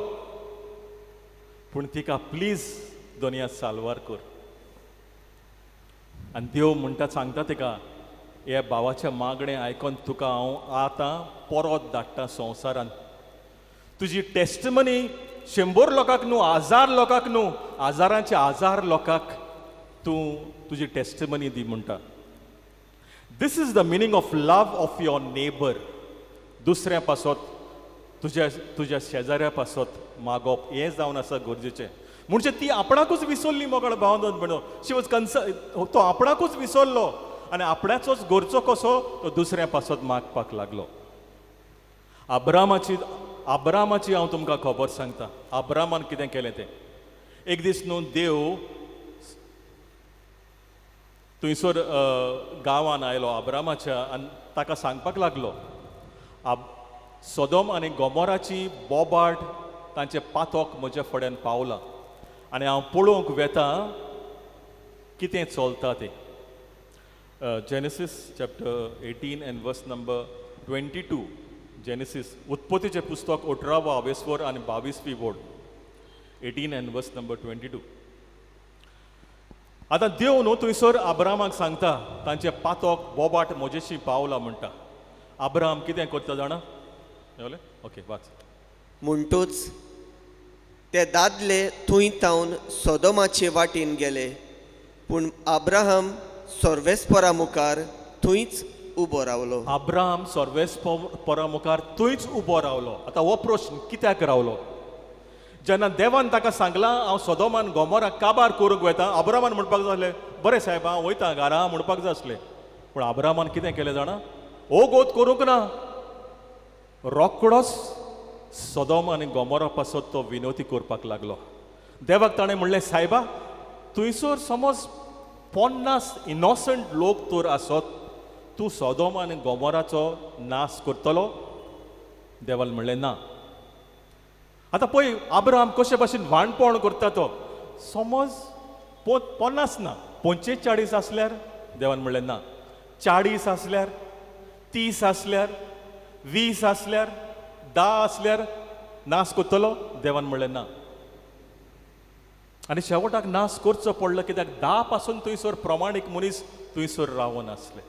पूण तिका प्लीज दोनया साल्वार कर. आनी देव म्हणटा, सांगता तिका, हे भावाचें मागणें आयकोन तुका हांव आतां परत धाडटा संवसारांत. तुजी टेस्टमनी 100 लोकांक न्हू, 1000 लोकांक न्हू, हजारांचे हजार लोकांक तूं तुजी टेस्टमनी दी म्हणटा. This is the meaning of love of your neighbour. दुसऱ्या पासत, तुज्या तुज्या शेजाऱ्या पासत मागप हें जावन आसा गरजेचें. म्हणजे ती आपणाकूच विसरली मोगाळ भावन भयणो, शी वॉज कन्सर्न, तो आपणाकूच विसरलो आनी आपणाचोच गरजो कसो तो दुसऱ्या पासत मागपाक लागलो. अब्रामाची अब्रामाची हांव तुमकां खबर सांगता, अब्रामान कितें केलें तें. एक दीस न्हू देव थंयसर गांवान आयलो अब्रामाच्या आनी ताका सांगपाक लागलो, सोदोम आनी गोमोराची बोबाट तांचें पातक म्हज्या फुड्यान पावलां आनी हांव पळोवंक वेता कितें चलता तें. Genesis chapter 18 and verse number 22. Genesis उत्पत्तीचें पुस्तक 18वो आवेस्वर आनी 22वी बोर्ड, 18 एंड वर्स नंबर 22. आतां देव न्हू थंयसर अब्रामाक सांगता, तांचें पातक बोबाट म्हजेशी पावला म्हणटा. अब्राम कितें करता जाणा? ओके वाच. म्हणटूच ते दादले थंय तावन सोदोमाचे वाटेन गेले, पूण अब्राहम सर्वेस्परा मुखार थंयच उबो रावलो. अब्राहम सर्वेस्परा मुखार थंयच उबो रावलो. आतां हो प्रश्न कित्याक रावलो? जेन्ना देवान ताका सांगलां हांव सोदोमान गोमोराक काबार करूंक वता, अब्राहमान म्हणपाक जाय आसलें बरें सायब हांव वयता घरा म्हणपाक जाय आसलें. पूण अब्राहमान कितें केलें जाणा? ओगोत करूंक ना, रोकडोच सोदोम आनी गोमोरा पासत तो विनवती करपाक लागलो. देवाक ताणें म्हणलें, सायबा थंयसर समज 50 इनोसंट लोक तर आसत, तूं सोदोम आनी गोमोराचो नाश करतलो? देवान म्हणलें ना. आतां पळय अब्राहम कशे भाशेन वाणपण करता तो. समज 50 ना 45 आसल्यार? देवान म्हणलें ना. 40 आसल्यार, 30 आसल्यार, 20 आसल्यार, 10 आसल्यार नाश करतलो? देवान म्हणलें ना. आनी शेवटाक नाश करचो पडलो, कित्याक 10 पासून थंयसर प्रमाणीक मनीस थंयसर रावन आसले.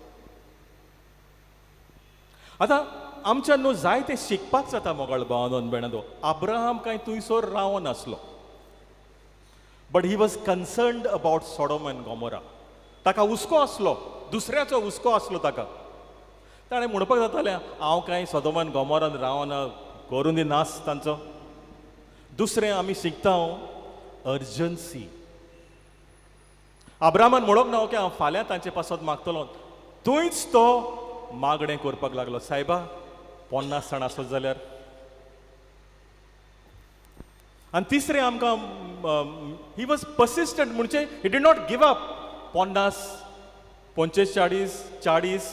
आतां आमच्या न्हू जायते शिकपाक जाता मोगाळ भावानो भयणांनो. अब्राहम कांय थंयसर रावन आसलो, but he was concerned about Sodom and Gomorrah. ताका हुस्को आसलो, दुसऱ्याचो हुस्को आसलो ताका. ताणें म्हणपाक जातालें हांव कांय सोदोम आनी गोमोरान रावना, करून दी नाश तांचो. दुसरें आमी शिकता अर्जन्सी. अब्राहमान म्हणूंक ना ओके हांव फाल्यां तांचे पासत मागतलो, थंयच तो मागणें करपाक लागलो, सायबा 50 जाण आसत जाल्यार. आनी तिसरें आमकां he was persistent, म्हणजे he did not give up. 50, 45, 40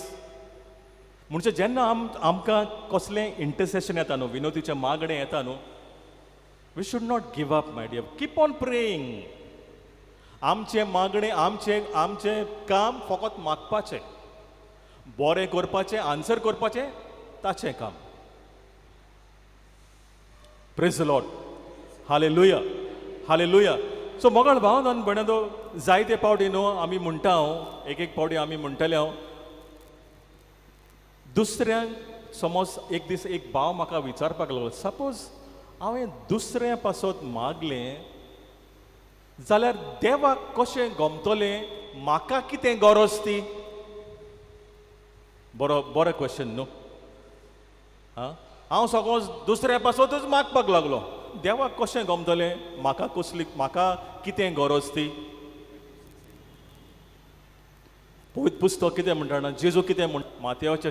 म्हणजे जेन्ना आमकां कसलें इंटरसेशन येता न्हू, विनोदीचें मागणें येता न्हू, we should not give up my dear, keep on praying. आमचें मागणें, आमचें आमचें काम फकत मागपाचें, बरें करपाचें, आन्सर करपाचें ताचें काम. Praise Lord, hallelujah, hallelujah. So मोगाळ भाव आनी भयणांनो, जायते पावटी न्हू आमी म्हणटा, हांव एक एक पावटी आमी म्हणटले, हांव दुसऱ्यांक समज एक दीस एक भाव म्हाका विचारपाक लागलो, सपोज हांवें दुसऱ्या पासत मागलें जाल्यार देवाक कशें गमतलें, म्हाका कितें गरज ती? बरो बरो क्वेश्चन न्हू. आं, हांव सगळो दुसऱ्या पासतूच मागपाक लागलो, देवाक कशें गमतलें, म्हाका कसली, म्हाका कितें गरज ती? पवित्र पुस्तक कितें म्हणटा, जेजू कितें म्हण, मातयाच्या